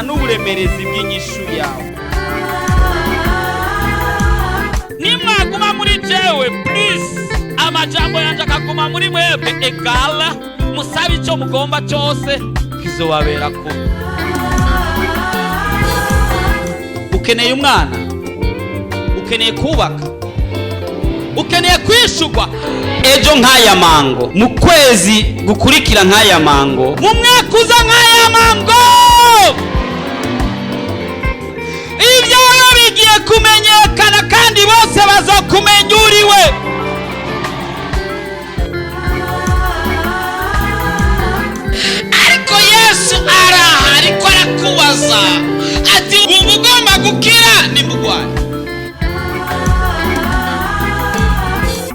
n'uburemerezi bw'inyishu yawe. Nimwaguma muri jewe, please, amajambo yanje akaguma muri mwebwe, egala musabe icyo mugomba cyose, kizobabera kuba. Ukeneye umwana, ukeneye kubaka, ukeneye kwishurwa ejo nk'aya mango, mu kwezi gukurikira nk'aya mango, mu mwaka uza nk'aya mango. Ibyawe bigiye kumenyekana kandi bose bazokumenya uriwe. Ariko Yesu araha, ariko arakubaza ati: "Wumva ugomba gukira nimugwaye?"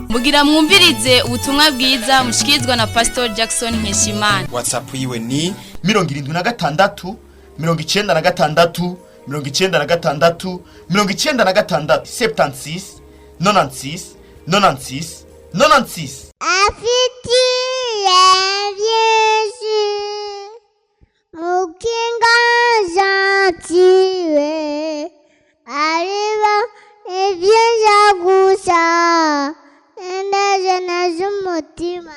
Mugira mwumvirize ubutumwa bwiza mushikirizwa na Pastor Jackson Nkeshimana. WhatsApp yiwe ni 76 96 96 96, 76 96 96 96. Afitiye byinshi mukinga gentile ariba ibyiza gusa indajana z'umutima.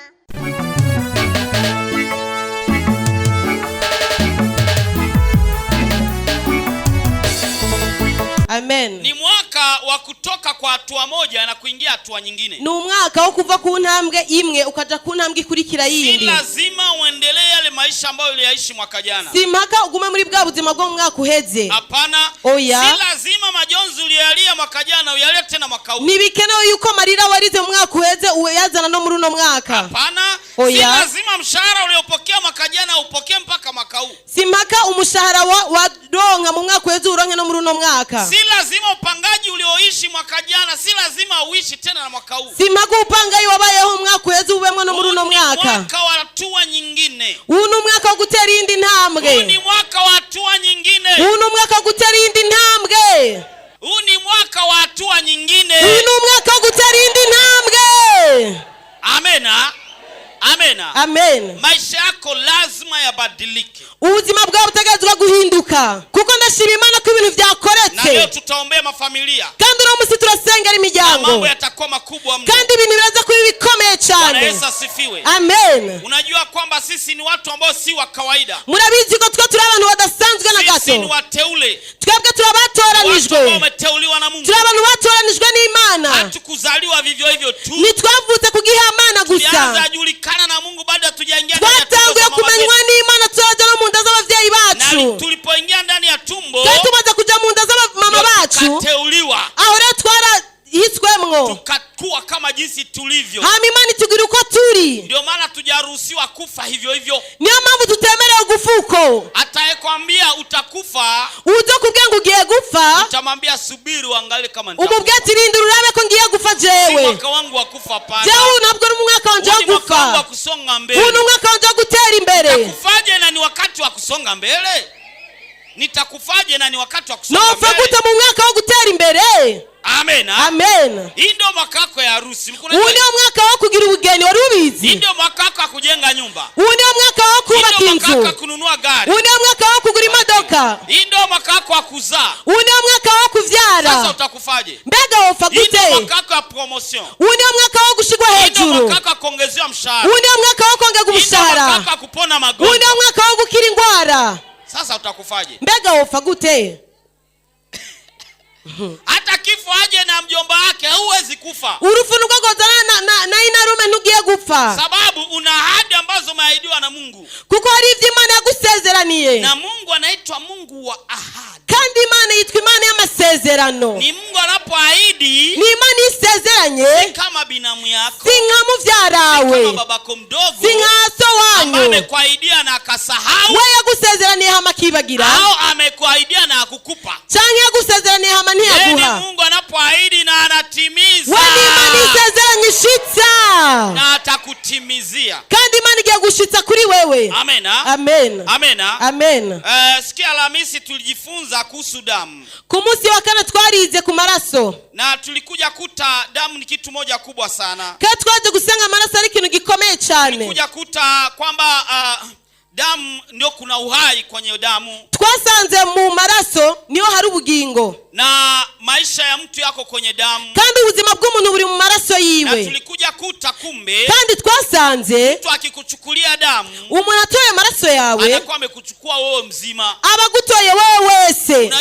Amen. Ni mwaka wa kutoka kwa hatua moja na kuingia hatua nyingine. Ni umwaka wo kuva ku ntambwe imwe ukaja ku ntambwe ikurikira Si yindi. lazima uendelee yale maisha ambayo uliyaishi mwaka jana. Si mpaka ugume muri bwa buzima bwo mu mwaka uheze. Hapana. Oya. Si lazima majonzi uliyalia mwaka jana uyalie tena mwaka huu. Ntibikenewe yuko amarira warize mu mwaka uheze uyazana no muri uno mwaka. Hapana. Si Oya. lazima mshahara uliopokea mwaka jana upokee mpaka mwaka huu. Si mpaka umushahara waronka mu mwaka uheze uronke no muri uno mwaka. Si lazima upangaji ulioishi mwaka jana, si lazima uishi tena na mwaka huu. Si mpaka upangayi wabayeho mu mwaka uheze ubemwo no muri Huu uno ni mwaka. mwaka wa hatua nyingine. Uwu ni umwaka wo gutera iyindi Huu ni ntambwe. mwaka wa hatua nyingine. Uwu ni umwaka wo gutera iyindi ntambwe. Huu ni mwaka wa hatua nyingine. Uyu ni umwaka wo gutera iyindi ntambwe. Amena. Amena. Amen. Maisha yako lazima yabadilike. Ubuzima bwawe butegerezwa guhinduka, kuko ndashima Imana ko ibintu Na leo byakoretse. tutaombea mafamilia Kandi uno munsi turasengera na imiryango, mambo yatakuwa makubwa mno. kandi ibintu biraza kuba bikomeye Bwana cyane. Yesu asifiwe. Amen. Unajua kwamba sisi ni watu ambao si wa kawaida. Murabizi ko twe turi abantu badasanzwe na Sisi ni gato. wateule, Twebwe watu ambao turabatoranijwe, wameteuliwa na Mungu. turi abantu batoranijwe n'Imana. Hatukuzaliwa vivyo hivyo tu. Ntitwavutse kugihamana gusa. Tulianza julikana na Mungu bado hatujaingia ndani ya tumbo Twatanguye za mama kumenywa zetu. n'Imana turaja no mu nda z'abavyeyi Na bacu. tulipoingia ndani ya tumbo Twari tumaze kuja mu nda z'abamama ndio bacu, tukateuliwa, aho rero twarahiswemwo, tukakuwa kama jinsi tulivyo. hama Imana itugira uko turi. Ndio maana tujaruhusiwa kufa hivyo hivyo. Niyo mpamvu tutemerewe gufa uko. Atayekwambia utakufa, Uzo kubwira ngo ugiye gupfa, utamwambia subiri uangalie kama nitakufa. umubwire ati: "Rindira urabe ko ngiye gupfa." Si Jewe mwaka wangu wa kufa, hapana. jewe ntabwo ari umwaka wanje Huu wo ni mwaka wangu wa gupfa. kusonga Uyu mbele. ni umwaka wanje wo gutera imbere. Nitakufaje na ni wakati wa kusonga mbele? Nitakufaje na ni wakati wa kusonga Nopfa mbele? gute mu mwaka wo gutera imbere? Amen. Amen. Hii ndio mwaka wako ya harusi. Uyu niwo mwaka wo kugira ubugeni, wari Hii ubizi? ndio mwaka wako wa kujenga nyumba. Uyu niwo mwaka wo Hii kubaka ndio mwaka inzu. wako wa kununua gari. Uyu niwo mwaka wo kugura imodoka. Hii ndio mwaka wako wa kuzaa. Uyu niwo mwaka wo Sasa kuvyara. utakufaje? Mbega wopfa Hii ndio gute? mwaka wako wa promotion. Uyu niwo mwaka wo gushigwa Hii ndio hejuru. mwaka wako wa kuongezewa mshahara. Uyu niwo mwaka wo kongerwa Hii ndio mwaka umushahara. wako wa kupona Uyu magonjwa. niwo mwaka wo gukira ingwara. Sasa utakufaje? Mbega wopfa gute? Hata kifo aje na mjomba wake, huwezi kufa. Urupfu nubwo rwozana na inarume, ntugiye gupfa, Sababu una ahadi ambazo umeahidiwa na Mungu. kuko hari ibyo Imana yagusezeraniye. Na Mungu anaitwa Mungu wa ahadi. Kandi Imana yitwa Imana y'amasezerano. Ni Mungu anapoahidi Ni Imana isezeranye, kama binamu yako, si nka muvyarawe, kama babako mdogo si nka so ambaye wanyu amekuahidia na akasahau, we yagusezeraniye hama akibagira, au amekuahidia na akukupa. canke yagusezeraniye hama Yeye ni ntiyaguha. Mungu anapoahidi na anatimiza We ni Imana isezeranye ishitsa, na atakutimizia. kandi Imana igiye gushitsa kuri wewe. Amena. Amen. Amena. Amen. Sikia, Alhamisi tulijifunza kuhusu damu Ku munsi wa kane twarize ku maraso, na tulikuja kuta damu ni kitu moja kubwa sana. kandi twaje gusanga amaraso ari ikintu gikomeye cyane. Tulikuja kuta kwamba Damu ndio kuna uhai kwenye damu, Twasanze mu maraso niho hari ubugingo, na maisha ya mtu yako kwenye damu. Kandi ubuzima bw'umuntu buri mu maraso Na yiwe. Tulikuja kuta kumbe Kandi twasanze mtu akikuchukulia damu umuntu atoye amaraso yawe anakuwa amekuchukua wewe mzima. Aba agutoye wowe wese.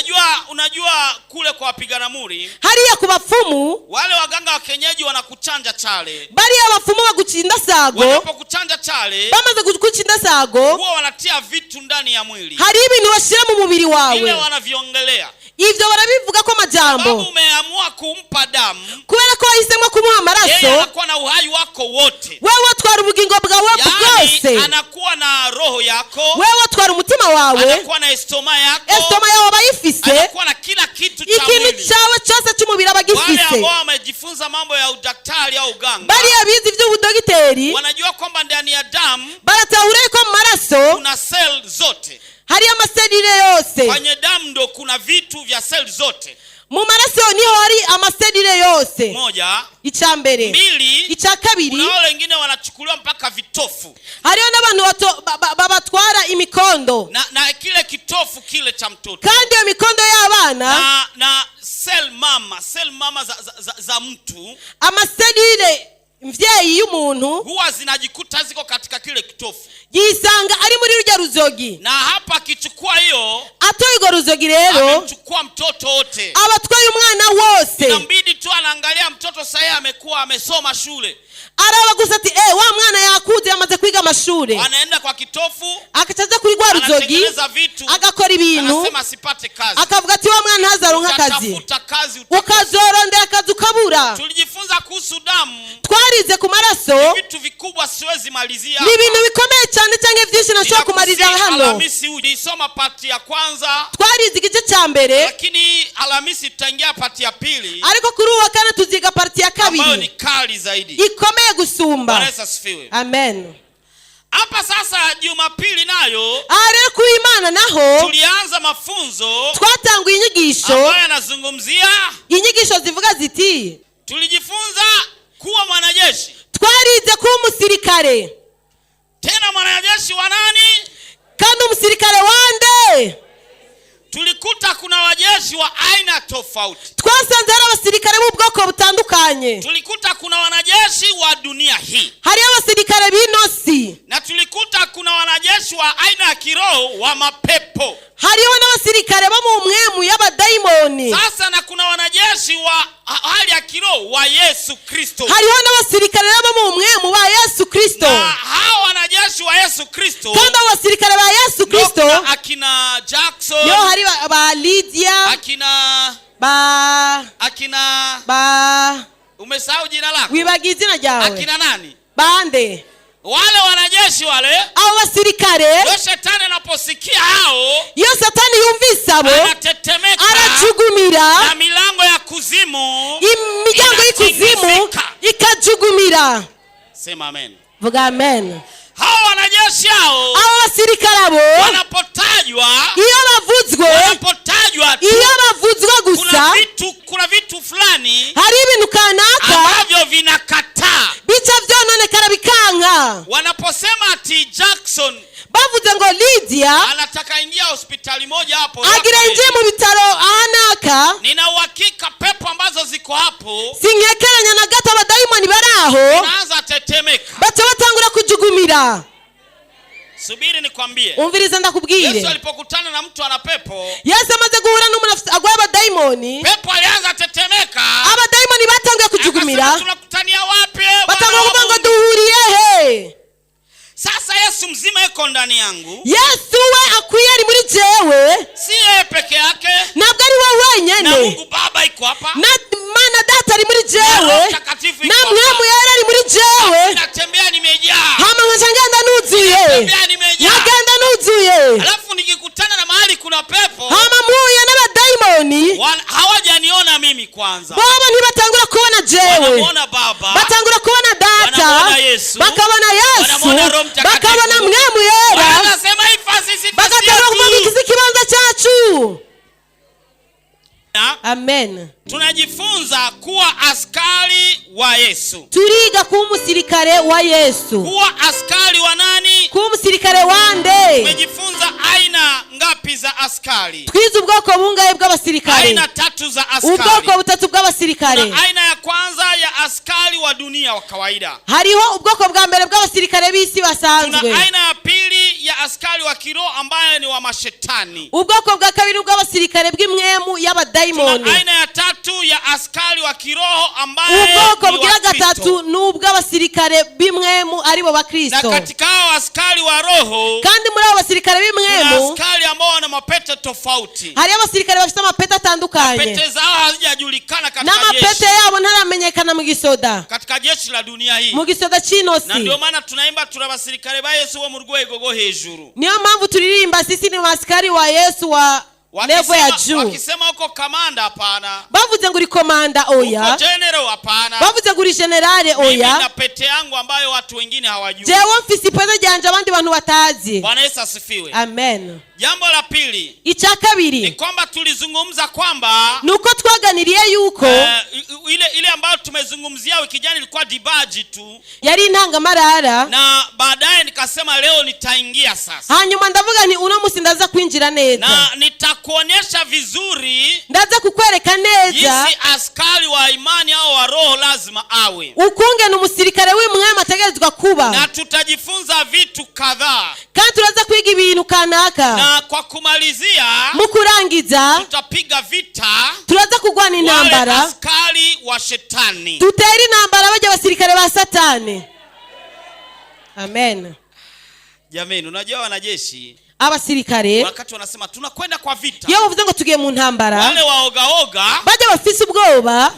Unajua kule kwa wapiga ramuri, Hariya ku bapfumu, wale waganga wa kienyeji wanakuchanja chale. Bariya bapfumu baguca indasago. Wanapokuchanja chale, Bamaze kuguca indasago, huwa wanatia vitu ndani ya mwili. Hari ibintu bashyira mu mubiri wawe. Vile wanaviongelea. Ibyo barabivuga ko amajambo. Sababu umeamua kumpa damu, Kubera ko wahisemo kumuha yeye amaraso, anakuwa na uhai wako wote. Wewe watwara ubugingo bwawe bwose. Yaani anakuwa na roho yako, Wewe watwara umutima wawe, anakuwa na estoma yako, estomac yawe aba ayifise, anakuwa na kila kitu cha ikintu mwili. cyawe cyose cy'umubiri aba Wale agifise. ambao wamejifunza mambo ya udaktari au uganga Bariya bize iby'ubudogiteri wanajua kwamba ndani ya damu baratahura yuko mu maraso kuna cell zote. hariyo amaserire yose. Kwenye damu ndo kuna vitu vya cell zote. Mu maraso niho hari amaserire yose. Moja, Icya mbere. mbili, Icya kabiri, kuna wale wengine wanachukuliwa mpaka vitofu hariho n'abantu babatwara imikondo, na kile kitofu kile cha mtoto kandi iyo mikondo y'abana, na cell mama za mtu amaserire mvyeyi y'umuntu huwa zinajikuta ziko katika kile kitofu, yisanga ari muri rujya ruzogi. Na hapa akichukua hiyo, Atoye urwo ruzogi rero, amemchukua mtoto wote. Aba atwaye umwana wose. Inambidi tu anaangalia mtoto sahii amekuwa amesoma shule, Araba gusa ati eh, wa mwana yakuze yamaze kwiga amashure, anaenda kwa kitofu, agaca aja kuri rwa ruzogi, anatengeneza vitu, agakora ibintu, anasema asipate kazi. Akavuga ati wa mwana ntazaronka akazi. Utatafuta kazi Ukazorondera akazi ukabura. Tulijifunza kuhusu damu, Twarize ku maraso, vitu vikubwa siwezi malizia. Ni ibintu bikomeye cyane cyangwa byinshi ntashobora kumarira hano. Alhamisi ulisoma part ya kwanza, Twarize igice cya mbere, lakini Alhamisi tutaingia part ya pili ariko kuri uwa kane tuziga part ya ambayo ni kabiri kali zaidi. ikomeye gusumba. Bwana Yesu asifiwe. Amen. Hapa sasa Jumapili nayo Aha rero kuri Imana naho, tulianza mafunzo twatanguye inyigisho ambayo yanazungumzia, inyigisho zivuga ziti, tulijifunza kuwa mwanajeshi, twarize kuba umusirikare, tena mwanajeshi wa nani? Kandi umusirikare wande? Tulikuta kuna wajeshi wa aina tofauti. Twasanze hari abasirikare b'ubwoko butandukanye. Tulikuta kuna wanajeshi wa dunia hii, Hariyo abasirikare b'inosi, na tulikuta kuna wanajeshi wa aina ya kiroho wa mapepo. Hariho n'abasirikare bo mu mpwemu y'abadayimoni. Sasa na kuna wanajeshi wa hali ya kiroho wa Yesu Kristo. Hariho n'abasirikare bo mu mpwemu ba Yesu Kristo. Na hawa wanajeshi wa Yesu Kristo Kandi abo basirikare ba Yesu ndio Kristo kuna akina Jackson, niho hari ba Lydia, akina ba akina ba umesahau jina lako, wibagiye izina ryawe, akina nani? Bande? Wale wanajeshi wale, Abo basirikare, ndio shetani anaposikia hao iyo Satani yumvise abo, anatetemeka arajugumira, na milango ya kuzimu imiryango y'ikuzimu inatingizika. Ikajugumira. Sema amen. Vuga amen. Hao wanajeshi hao Abo basirikare abo, wanapotajwa, iyo bavuzwe, wanapotajwa tu, iyo bavuzwe gusa, kuna vitu fulani hari ibintu kanaka ambavyo vinakataa. Bica byononekara bikanka. Wanaposema ati Jackson Bavuze ngo Lydia anataka ingia hospitali moja hapo, agira yinjiye mu bitaro ahanaka, nina uhakika pepo ambazo ziko hapo sinkekeranya na gato abadayimoni bari aho naanza tetemeka. Baca batangura kujugumira. Subiri nikwambie, Umviriza ndakubwire, Yesu alipokutana na mtu ana pepo, Yesu amaze guhura n'umuntu agwaye abadayimoni, pepo alianza tetemeka, abadayimoni batanguye kujugumira, akasema tunakutania wapi, eh, Bwana batangura wa kuvuga ngo Mungu? duhuriye he? Sasa Yesu mzima yuko ndani yangu, Yesu we akwiye ari muri jewe, si yeye peke yake, ntabwo ari we na wenyene, Mungu Baba iko hapa, na Mana Data ari muri na jewe, Roho Mtakatifu na iko Mpwemu hapa. Yera ari muri jewe. Natembea nimejaa, Hama nkaca ngenda nuzuye, natembea nimejaa. Nkagenda nuzuye. Alafu nikikutana na mahali kuna pepo, Hama mpuye n'abadayimoni, hawajaniona mimi kwanza, bobo ntibatangura kubona jewe, wanamuona Baba, batangura kubona Data, wanamuona Yesu, bakabona Yesu, wanamuona Roho Mtakatifu, bakabona Mpwemu Yera, wanasema hii fasi si fasi bagatangura kuvuga yetu. iki si ikibanza cyacu. Na, Amen. tunajifunza kuwa askari wa Yesu, Turiga kuba umusirikare wa Yesu. Kuwa askari wa nani? Kuba Kuba umusirikare wande? Tumejifunza aina ngapi za askari? Twize ubwoko bungahe bw'abasirikare? Aina tatu za askari. Ubwoko butatu bw'abasirikare. Na aina ya kwanza ya askari wa dunia wa kawaida. Hariho ubwoko bwa mbere bw'abasirikare b'isi basanzwe. Tuna aina ya pili ya askari wa kiroho ambaye ni wa mashetani. Ubwoko bwa kabiri bw'abasirikare bw'impwemu y'abadayimoni. Tuna aina ya tatu ya askari wa kiroho ambaye Ubwoko ni bwa wa gatatu Kristo. ni ubw'abasirikare b'impwemu aribo Na bakristo. katika hao askari wa roho Kandi muri abo basirikare kuna b'impwemu askari ambao wana mapete tofauti. hariho abasirikare bafite amapeti atandukanye. Pete zao hazijajulikana katika N'amapete jeshi, yabo ntaramenyekana mu gisoda, katika jeshi la dunia hii. mu gisoda c'ino si. Na ndio maana tunaimba turi abasirikare ba Yesu bo mu rwego rwo hejuru. Niyo mpamvu turirimba sisi ni askari wa Yesu wa level ya Wakisema, juu. wakisema uko kamanda, hapana. Bavuze ngo uri komanda, oya. Uko general, hapana. Bavuze ngo uri generale, Mimi oya. na pete yangu ambayo watu wengine hawajui. Jewe mfise ipete ryanje abandi bantu batazi. Bwana Yesu asifiwe. Amen. Jambo la pili Icya ni kabiri kwamba tulizungumza kwamba ni uko twaganiriye yuko ile ambayo tumezungumzia wiki jana ilikuwa dibaji tu, yari intangamarara, na baadaye nikasema leo nitaingia sasa hanyuma ndavuga nti uno munsi ndaza kwinjira neza, na nitakuonyesha vizuri ndaza kukwereka neza jinsi askari wa imani au wa roho lazima awe, ukungene umusirikare w'impwemu ategerezwa kuba, na tutajifunza vitu kadhaa, kandi turaza kwiga ibintu kanaka, na kwa kumalizia mu kurangiza tutapiga vita turaza kurwana wale intambara, askari wa shetani. dutere intambara bajya abasirikare ba Satani. Amen. Jamani, unajua wanajeshi Abasirikare wakati wanasema tunakwenda kwa vita, iyo bavuze ngo tugiye mu ntambara, wale waogaoga, bajya bafise ubwoba,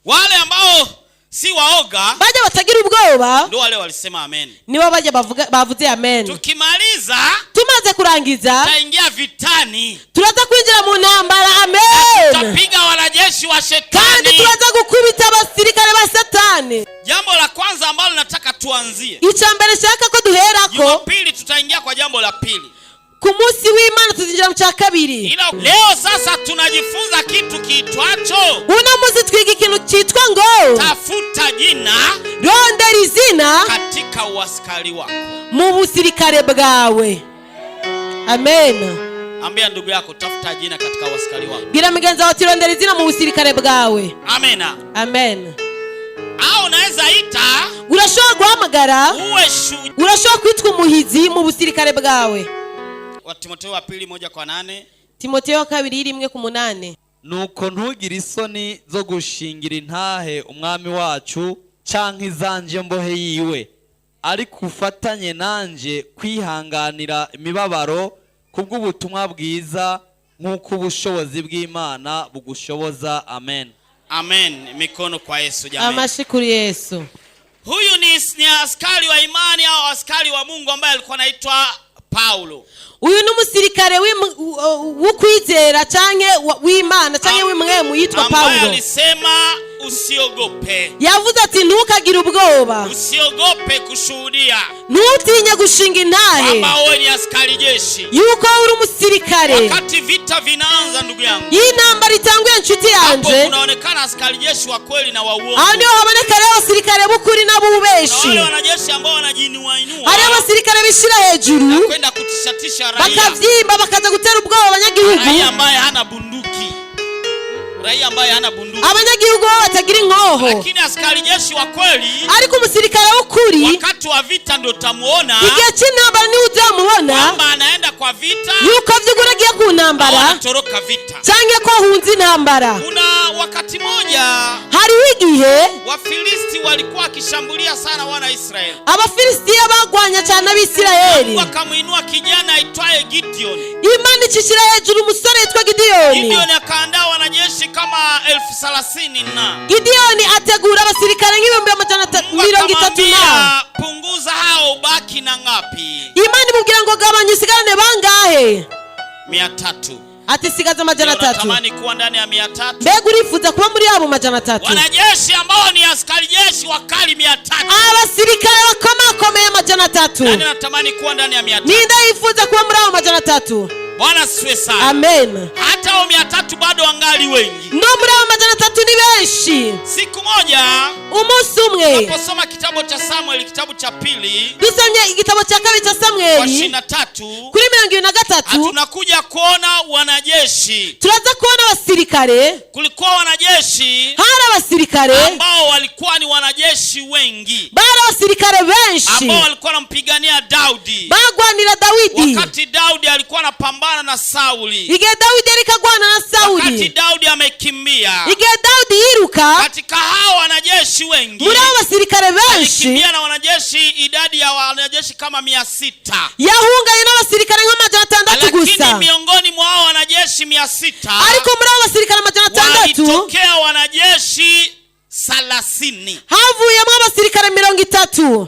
wale ambao si waoga, bajya batagira ubwoba, ndio wale walisema amen. Nibo bajya bavuga bavuze amen. Tukimaliza Tumaze kurangiza tutaingia vitani, turaza kwinjira mu ntambara. Amen. tutapiga wanajeshi wa Kandi shetani. turaza gukubita abasirikare ba Satani. Jambo la kwanza ambalo nataka tuanzie, Icya mbere nshaka ko duherako, Jumapili tutaingia kwa jambo la pili, ku munsi w'Imana tuzinjira mu cya kabiri, ila leo sasa tunajifunza kitu kiitwacho uno munsi twiga ikintu cyitwa ngo tafuta jina rondera izina katika uaskari wako. Mu busirikare bwawe. Amen. Ambia ndugu yako, tafuta jina katika uaskari wako. Bwira mugenzi wawe ati rondera izina mu busirikare bwawe. Amena. Amen. Au unaweza ita Urashobora guhamagara, uwe shujaa. Urashobora kwitwa umuhizi mu busirikare bwawe. Wa Timotheo wa pili 1:8. Timoteyo wa kabiri 1:8. Nuko ntugire isoni zo gushingira intahe umwami wacu canke izanje mbohe yiwe, ariko ufatanye nanje kwihanganira imibabaro kubw'ubutumwa bwiza nk'uko ubushobozi bw'Imana bugushoboza. Amen. Amen. Mikono kwa Yesu jamani. Amashi kuri Yesu. Huyu ni askari wa imani au askari wa Mungu ambaye alikuwa anaitwa Paulo, Uyu ni umusirikare w'ukwizera canke w'Imana canke w'impwemu yitwa ambaye Pawulo. alisema usiogope, Yavuze ati ntukagire ubwoba, usiogope kushuhudia ntutinye gushinga intahe kwamba wewe ni askari jeshi. yuko uri umusirikare. Wakati vita vinaanza, ndugu yangu, Iyo intambara itanguye nshuti hapo yanje, kunaonekana askari jeshi wa kweli na wa uongo. Aho niho haboneka rero abasirikare b'ukuri Na n'ab'ububeshi. wale wanajeshi ambao wanajiinuainua Hariho abasirikare bishira hejuru, kwenda kutishatisha raia, bakavyimba bakaza gutera ubwoba abanyagihugu, raia ambaye hana bunduki, raia ambaye hana bunduki. Abanyagihugu bo batagira inkoho. Lakini askari jeshi wa kweli, Ariko umusirikare w'ukuri, wakati wa vita ndio utamuona igihe cy'intambara niwe uzamubona kwamba anaenda kwa vita yuko vy'ukuri agiye ku au ntambara anatoroka vita. canke ko ahunze intambara. Kuna wakati moja Hariho igihe Wafilisti walikuwa wakishambulia sana wana wa Israeli. Abafilisitiya bagwanya cyane Abisirayeli. Wakamwinua kijana aitwaye Gideon. Imana icishira hejuru umusore yitwa Gidiyoni. Gideon akaandaa wanajeshi kama 30,000 na Gidiyoni ategura abasirikare nk'ibihumbi amajana Mungu 30 na akamwambia, punguza hao ubaki na ngapi? Imana imubwira ngo gabanya usigarane bangahe? 300. Ati sigaza 300. Unatamani kuwa ndani ya 300? Mbega urifuza kuba muri abo 300? Wanajeshi ambao ni askari jeshi wakali 300. Abasirikare bakomakomeye 300. Nani anatamani kuwa ndani ya 300? Ninde yifuza kuba muri abo 300? Bwana asifiwe sana. Amen. Hata hao 300 300 bado wangali wengi. No muri abo 300 ni benshi. Siku moja, Umunsi umwe, unaposoma kitabu cha Samueli, kitabu cha pili dusomye igitabo cya kabiri cya kwa Samweli 23, kuri 23, tunakuja kuona wanajeshi. Turaza kubona abasirikare. Kulikuwa wanajeshi Hari abasirikare ambao walikuwa ni wanajeshi wengi bari abasirikare benshi ambao walikuwa wanampigania Daudi bagwanira Dawidi wakati Daudi alikuwa anapambana na Sauli, igihe Dawidi yariko agwana na wakati Sawuli, Daudi amekimbia. Igihe Dawidi yiruka. Katika hao wanajeshi wengi Muri abo basirikare benshi, alikimbia na wanajeshi, idadi ya wanajeshi kama 600, yahunganye n'abasirikare nka 600 lakini gusa. Miongoni mwa hao wanajeshi 600 Ariko muri abo basirikare 600 walitokea wanajeshi 30 havuyemo abasirikare 30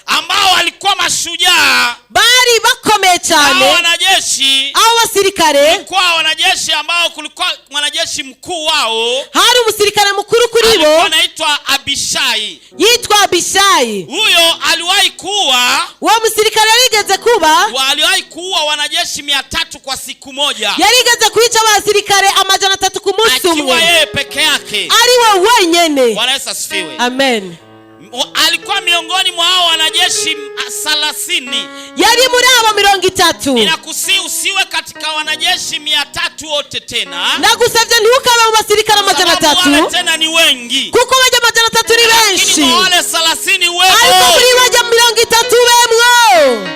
ambao walikuwa mashujaa. Bari bakomeye Hao cyane. wanajeshi, Abo basirikare, kulikuwa wanajeshi ambao kulikuwa mwanajeshi mkuu wao hari umusirikare mukuru kuri bo alikuwa anaitwa Abishai. yitwa Abishayi. Huyo aliwahi kuwa Uwo musirikare yarigeze kuba aliwahi kuua wanajeshi 300 kwa siku moja yarigeze kwica abasirikare 300 ku munsi akiwa umwe yeye peke yake. ari we wenyene. Bwana Yesu asifiwe. Amen. Alikuwa miongoni mwa hao wanajeshi 30. Yari muri abo 30. Ninakusihi usiwe katika wanajeshi 300 wote tena, Ndagusabye ntukabe mu basirikare amajana sababu wale atatu tena ni wengi, kuko bajya 300 ni lakini benshi, mwa wale 30 ariko wewe muri bajya 30 bemwo.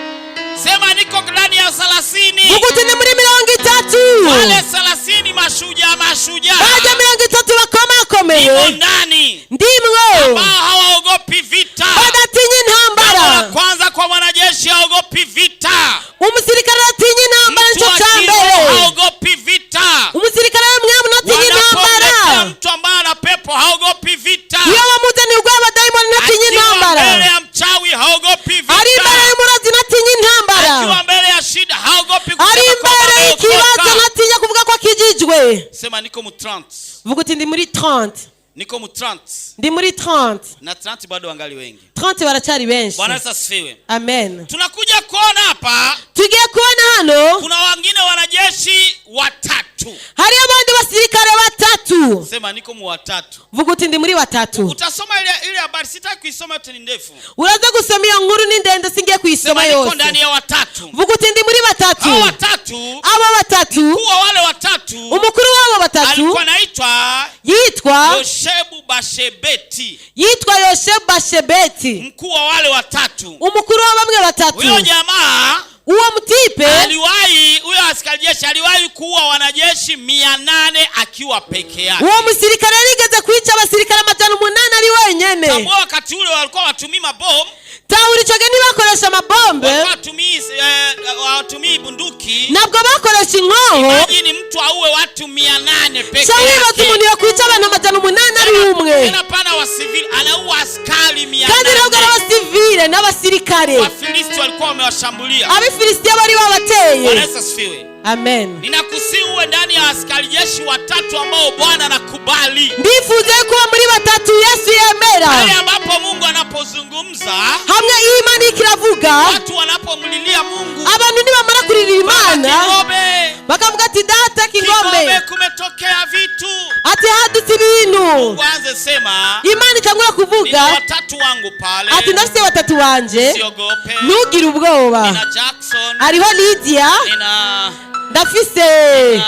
Sema niko ndani ya 30. Vuga uti ni muri 30. Wale 30 mashujaa, mashujaa Bajya 30 bakomakomeye niko ndani, ndimwo ambao hawaogopi vita. Badatinya Jambo la intambara. kwanza kwa mwanajeshi, haogopi vita. Umusirikare aratinya intambara, Mtu nicyo wa cya kiroho mbere. haogopi vita. Umusirikare w'umwami ntatinya Wanapomletea intambara. mtu ambaye ana pepo haogopi vita. Iyo bamuzaniye ubwoba abadayimoni ntatinya Akiwa intambara. mbele ya mchawi haogopi Ari imbere vita. y'umurozi ntatinya intambara. Akiwa mbele ya shida haogopi Ari kusema kwamba imbere y'ikibazo ameokoka. ntatinya kuvuga ko akijijwe. Sema niko mu 30. Vuga uti ndi muri 30. Niko mu 30. Ndi muri 30. Na 30 bado wangali wengi. 30 baracyari benshi. Bwana Yesu asifiwe. Amen. Tunakuja kuona hapa Tugiye kubona hano kuna wengine wanajeshi watatu. Hariyo abandi basirikare batatu. Sema niko mu watatu. Vuga uti ndi muri batatu. Utasoma ile ile habari, sitaki kuisoma yote, ni ndefu. Uraza gusoma iyo nkuru, ni ndende, singiye kuyisoma Sema niko yose. ndani ya watatu. Vuga uti ndi muri batatu. Hao watatu, Abo batatu, mkuu wa wale watatu umukuru w'abo batatu alikuwa anaitwa yitwa Yoshebu Bashebeti, yitwa Yoshebu Bashebeti, mkuu wa wale watatu. Umukuru wa bamwe batatu. Huyo jamaa Uwo mutipe aliwahi, huyo askari jeshi aliwahi kuua wanajeshi 800 akiwa peke yake. Uwo musirikare yarigeze kwica abasirikare 800 ari wenyene. Tambua wakati ule walikuwa watumii mabomu, Tahura ico gihe ntibakoresha amabombe, walikuwa watumii bunduki. Ntabwo bakoresha inkoho. Imagine mtu auwe watu 800 peke Ca wibaza yake. umuntu yokwica abantu 800 ari umwe. Tena pana wa civil, anaua askari mia Kandi ntabwo ari nane. abasivile, n'abasirikare. Wafilisti walikuwa wamewashambulia. Abafilisitiya bari babateye. Bwana Yesu asifiwe. Amen. Ninakusihi uwe ndani ya askari jeshi watatu ambao Bwana anakubali. Ndifuza kuba muri batatu Yesu yemera. Pale ambapo Mungu anapozungumza, Hamwe iyo Imana iriko iravuga, watu wanapomlilia Mungu, abantu nibamara kuririra Imana Kingombe, bakavuga ati data Kingombe, Kingombe, kumetokea vitu. Ati hadutse ibintu. Mungu aanze sema, Imana itangura nina kuvuga watatu wangu pale. ati ndafise batatu banje, Usiogope. ntugire ubwoba. Nina Jackson, Hariho Lydia, nina ndafise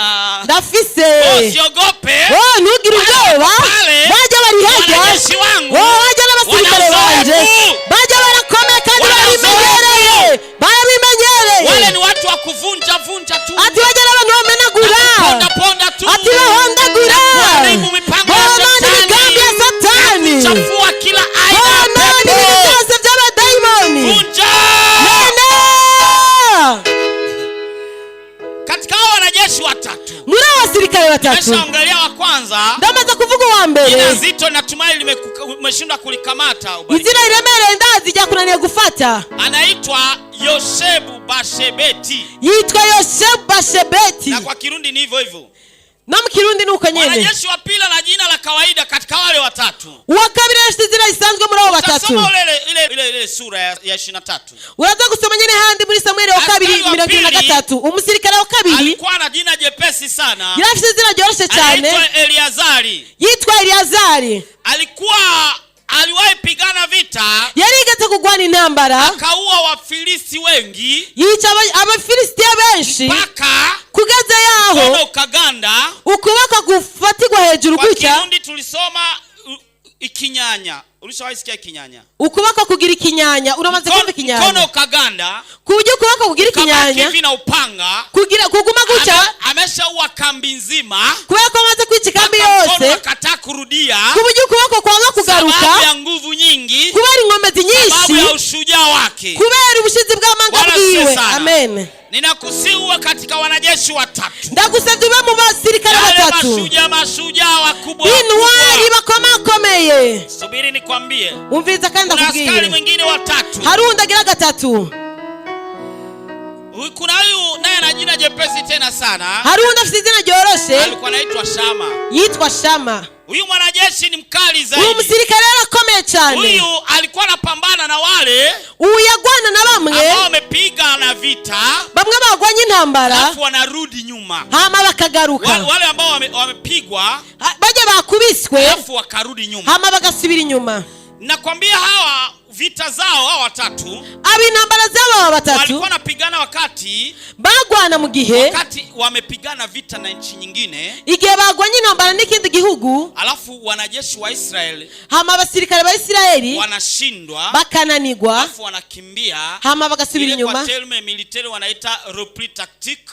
ndafise. Oh, usiogope. Oh, ntugire ubwoba. Pale, Bajya bari hajya. wanajeshi wangu, Oh, bajya n'abasirikare banje wana uzoefu. bajya barakomeye kandi Wana barabimenyereye, Wale barabimenyereye. ni watu wa kuvunja vunja tu. Ati bajya n'abantu bamenagura. Ponda ponda tu. Ati bahondagura, Kuharibu mipango ya bonona shetani. imigambi ya Satani, Chafua kila aina ya bonona pepo. ibintu byose by'abadayimoni. Vunja. Mena. Katika hao wanajeshi watatu, Muri abo basirikare batatu, nimeshaongelea wa kwanza. Ndamaze kuvuga uwa mbere. Jina zito natumai umeshindwa kulikamata. Ubariki. Izina riremereye ndazi ryakunaniye gufata. Anaitwa Yoshebu Bashebeti. Yitwa Yoshebu Bashebeti. Na kwa Kirundi ni hivyo hivyo. No mu Kirundi ni uko nyene. Mwanajeshi wa pili ana jina la kawaida katika wale watatu. Uwa kabiri afite izina risanzwe muri abo batatu. Utasoma ile sura ya 23. Uraza gusoma nyene handi muri Samweli wa kabiri Askari wa 23. pili Umusirikare wa kabiri alikuwa na jina jepesi sana. Yari afite izina ryoroshe cyane. Anaitwa Eliazari. Yitwa Eliyazari. Aliwahi pigana vita, Yarigeze kugwana intambara, akaua Wafilisti wengi yica Abafilisitiya benshi, mpaka kugeza yaho mkono ukaganda. Ukuboko gufatirwa hejuru Kwa gutya. Kirundi tulisoma ikinyanya. Ulishawahi sikia ikinyanya? Ukuboko kugira ikinyanya, uramaze kumva Mkono ikinyanya? ukaganda, Ku buryo ukuboko kugira kabaki ikinyanya, hivi na upanga, kugira kuguma gutya. Ameshaua kambi nzima, Kubera ko amaze kwica ikambi mpaka mkono yose, akataa kurudia, ku buryo ukuboko kwanga kugaruka, sababu ya nguvu nyingi, kubera inkomezi nyinshi, sababu ya ushujaa wake. Kubera ubushizi bw'amanga Bwana asifiwe bwiwe. sana. Amen. Ninakusihi uwe katika wanajeshi watatu, Ndagusabye ube mu basirikare yale batatu, mashujaa, mashujaa wakubwa b'intwari wakubwa. bakomakomeye. Subiri nikwambie, Umviriza kandi kuna askari ndakubwire, mwingine watatu. hari uwundi agira gatatu. Kuna huyu naye ana jina jepesi tena sana, Hari uwundi afite izina ryoroshe. Alikuwa anaitwa Shama. Yitwa Shama. Huyu mwanajeshi ni mkali Uyu zaidi. musirikare yarakomeye cyane. Huyu alikuwa anapambana na wale Uyu yagwana na bamwe ambao wamepiga na vita, bamwe bagwanye intambara, alafu wanarudi nyuma. Hama bakagaruka. Wale ambao wamepigwa Bajya bakubiswe, alafu wakarudi nyuma. Hama bagasubira inyuma. Nakwambia hawa vita zao, hawa watatu, Aba intambara z'aba batatu, walikuwa wanapigana wakati bagwana mu gihe, wakati wamepigana vita na nchi nyingine, igihe bagwanye intambara n'ikindi gihugu, alafu wanajeshi wa Israeli hama abasirikare ba Isirayeli wanashindwa, bakananigwa, alafu wanakimbia. Hama bagasubira Ile kwa inyuma. terme militaire wanaita repli tactique.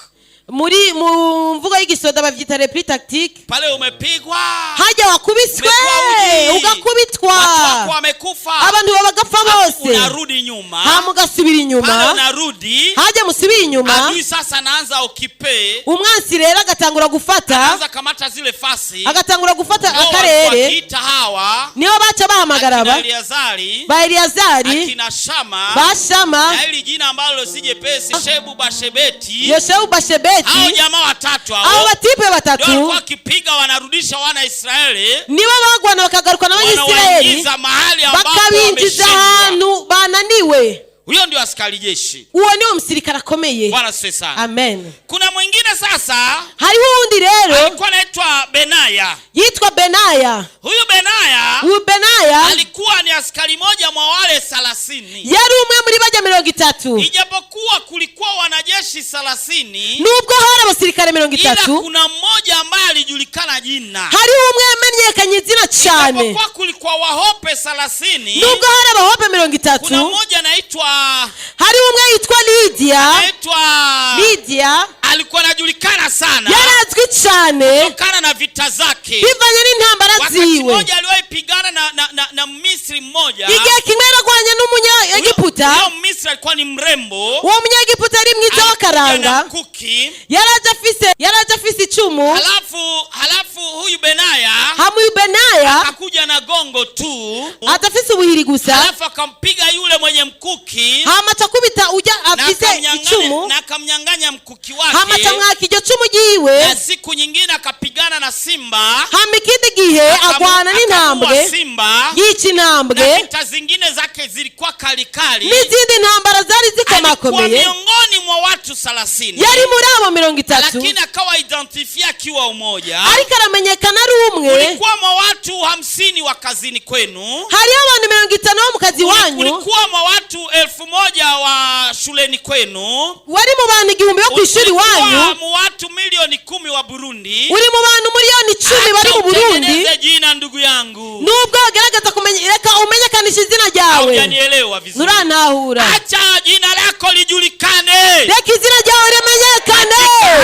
Muri mu mvugo y'igisoda bavyita repli tactique. Pale umepigwa, Hajya wakubiswe, umekuwa uji, ugakubitwa, watu wako wamekufa, abantu bagapfa alafu bose, unarudi nyuma. Hama ugasubira Pale inyuma. unarudi, Hajya musubira inyuma, adui sasa anaanza occuper, umwansi rero agatangura gufata, anaanza kamata zile fasi. Agatangura gufata Ndio walikuwa akarere. wakiita hawa Niho baca bahamagara akina aba Eliazari, ba Eliyazari, akina Shama, ba Shama, na hili jina ambalo si jepesi, Shebu Bashebeti. Yoshebu Bashebeti. Hao jamaa watatu Abo hao batipe ndio batatu walikuwa wakipiga, wanarudisha wana Israeli, nibo bagwana bakagarukana n'Abayisiraheli, wanawaingiza mahali ambapo bakabinjiza wameshindwa. Ahantu bananiwe. Huyo ndio askari jeshi. Uwo niwo musirikare akomeye. Bwana asifiwe sana. Amen. Kuna mwingine sasa Hariho uwundi rero, alikuwa anaitwa Benaya. yitwa Benaya. Huyu Benaya Uyu Benaya alikuwa ni askari moja mwa wale 30. Yari umwe muri bajya 30. Ijapokuwa kulikuwa wanajeshi 30, Nubwo hari abasirikare mirongo ila itatu, kuna mmoja ambaye alijulikana jina. Hariho umwe yamenyekanye izina cyane. Ijapokuwa kulikuwa wahope 30, Nubwo hari abahope mirongo kuna itatu, mmoja anaitwa hariho umwe yitwa Lidiya. anaitwa Lidiya alikuwa anajulikana sana yarazwi cyane kutokana na vita zake. Bivanye n'intambara Wakati ziwe. mmoja aliwahi pigana na Misri mmoja. Igihe kimwe yaragwanye n'Umunyaegiputa. Huyo Misri alikuwa ni mrembo. Uwo munyaegiputa yari mwiza Alikuja na w'akaranga. mkuki. Yaraje afise icumu. Halafu huyu Benaya Hama uyu Benaya akakuja na gongo tu. aza afise ubuhiri gusa. Halafu akampiga yule mwenye mkuki Hama aca akubita ujya na afise icumu, na akamnyang'anya mkuki hama wake. aca mwaka iryo cumu ryiwe. Na siku nyingine akapigana na simba, Hama ikindi gihe agwana akamuua n'intambwe, simba, yica na intambwe, vita zingine zake zilikuwa kalikali. N'izindi ntambara zari Alikuwa zikomakomeye. miongoni mwa watu 30, Yari muri abo 30, lakini akawa identifié akiwa umoja. Ariko aramenyekana ari umwe. Kulikuwa mwa watu 50 wa kazini kwenu, Hariho abantu 50 bo mu kazi wanyu, kulikuwa mwa watu 1000 wa shuleni kwenu, wari mu bantu 1000 bo ku ishuri kulikuwa wanyu, mu watu milioni 10 wa Burundi. Uri mu bantu miliyoni 10 bari mu Acha Burundi. utengeneze jina, ndugu yangu. Nubwo wagerageza kumenya, reka umenyekanisha izina ryawe. Haujanielewa vizuri. Nturantahura. Acha jina lako lijulikane Reka izina ryawe rimenyekane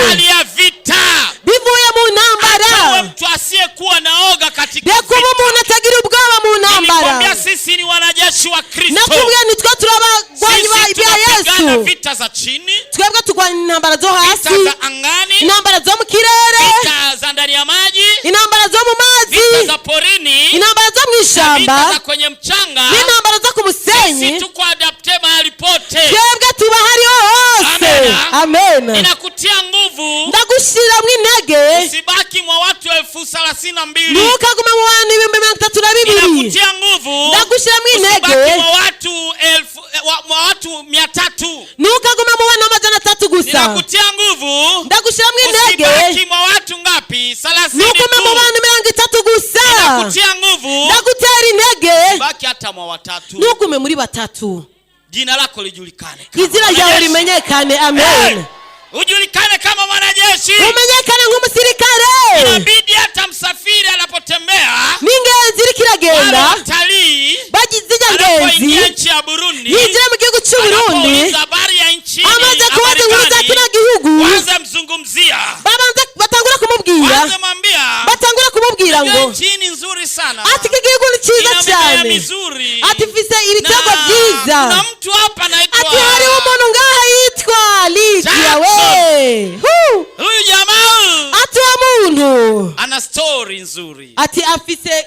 hali ya vita. Bivuye mu ntambara. Acha uwe mtu asiyekuwa na oga katika Reka uba vita. umuntu atagira ubwoba mu ntambara. Nilikwambia sisi ni wanajeshi wa Kristo. Nakubwiye nitwe turi abagwanyi Sisi ba tunapigana Yesu. vita za chini, Twebwe turwanya intambara zo hasi, vita za angani, intambara zo mu kirere, vita za ndani ya maji, intambara zo mu mazi, vita za porini, intambara zo mu ishyamba, vita za kwenye mchanga. N'intambara zo ku musenyi. Sisi tuko adapté mahali pote. Twebwe tuba hariho hose. Amen. Amen. Ninakutia nguvu, Ndagushyiramo intege. Usibaki mwa 32. Ntukaguma mu bantu 32,000. Ninakutia nguvu Ndagushyiramo intege. usibaki mwa watu elfu mwa watu 300. Ntukaguma mu bana 300 gusa. Ninakutia nguvu Ndagushyiramo intege. usibaki mwa watu ngapi? 30 Ntugume mu tu. bantu 30 gusa. Ninakutia nguvu Ndagutera intege. baki hata mwa watatu. Ntugume muri batatu. Jina lako lijulikane kama Izina ryawe mwanajeshi. rimenyekane. Hey! Amen. Ujulikane kama mwanajeshi. Umenyekane nk'umusirikare. Inabidi hata msafiri anapotembea, N'ingenzi iriko wale iragenda, watalii, zijya ngenzi anapoingia nchi ya Burundi, yinjira mu gihugu cy'Uburundi, anapouliza habari ya nchi amaze kubaza inkuru za Marekani, kino gihugu, waanze mzungumzia, babanza batangura kumubwira, waanze mwambia batangura kumubwira "Unajua ngo nchi ni nzuri sana, ati iki gihugu ni cyiza ina mimea cyane, mizuri, ati mfise ibiterwa na byiza, kuna mtu hapa anaitwa ati hariho umuntu ngaha yitwa Lidia we. Hu! Huyu jamaa Ati uwo muntu ana story nzuri." ati afise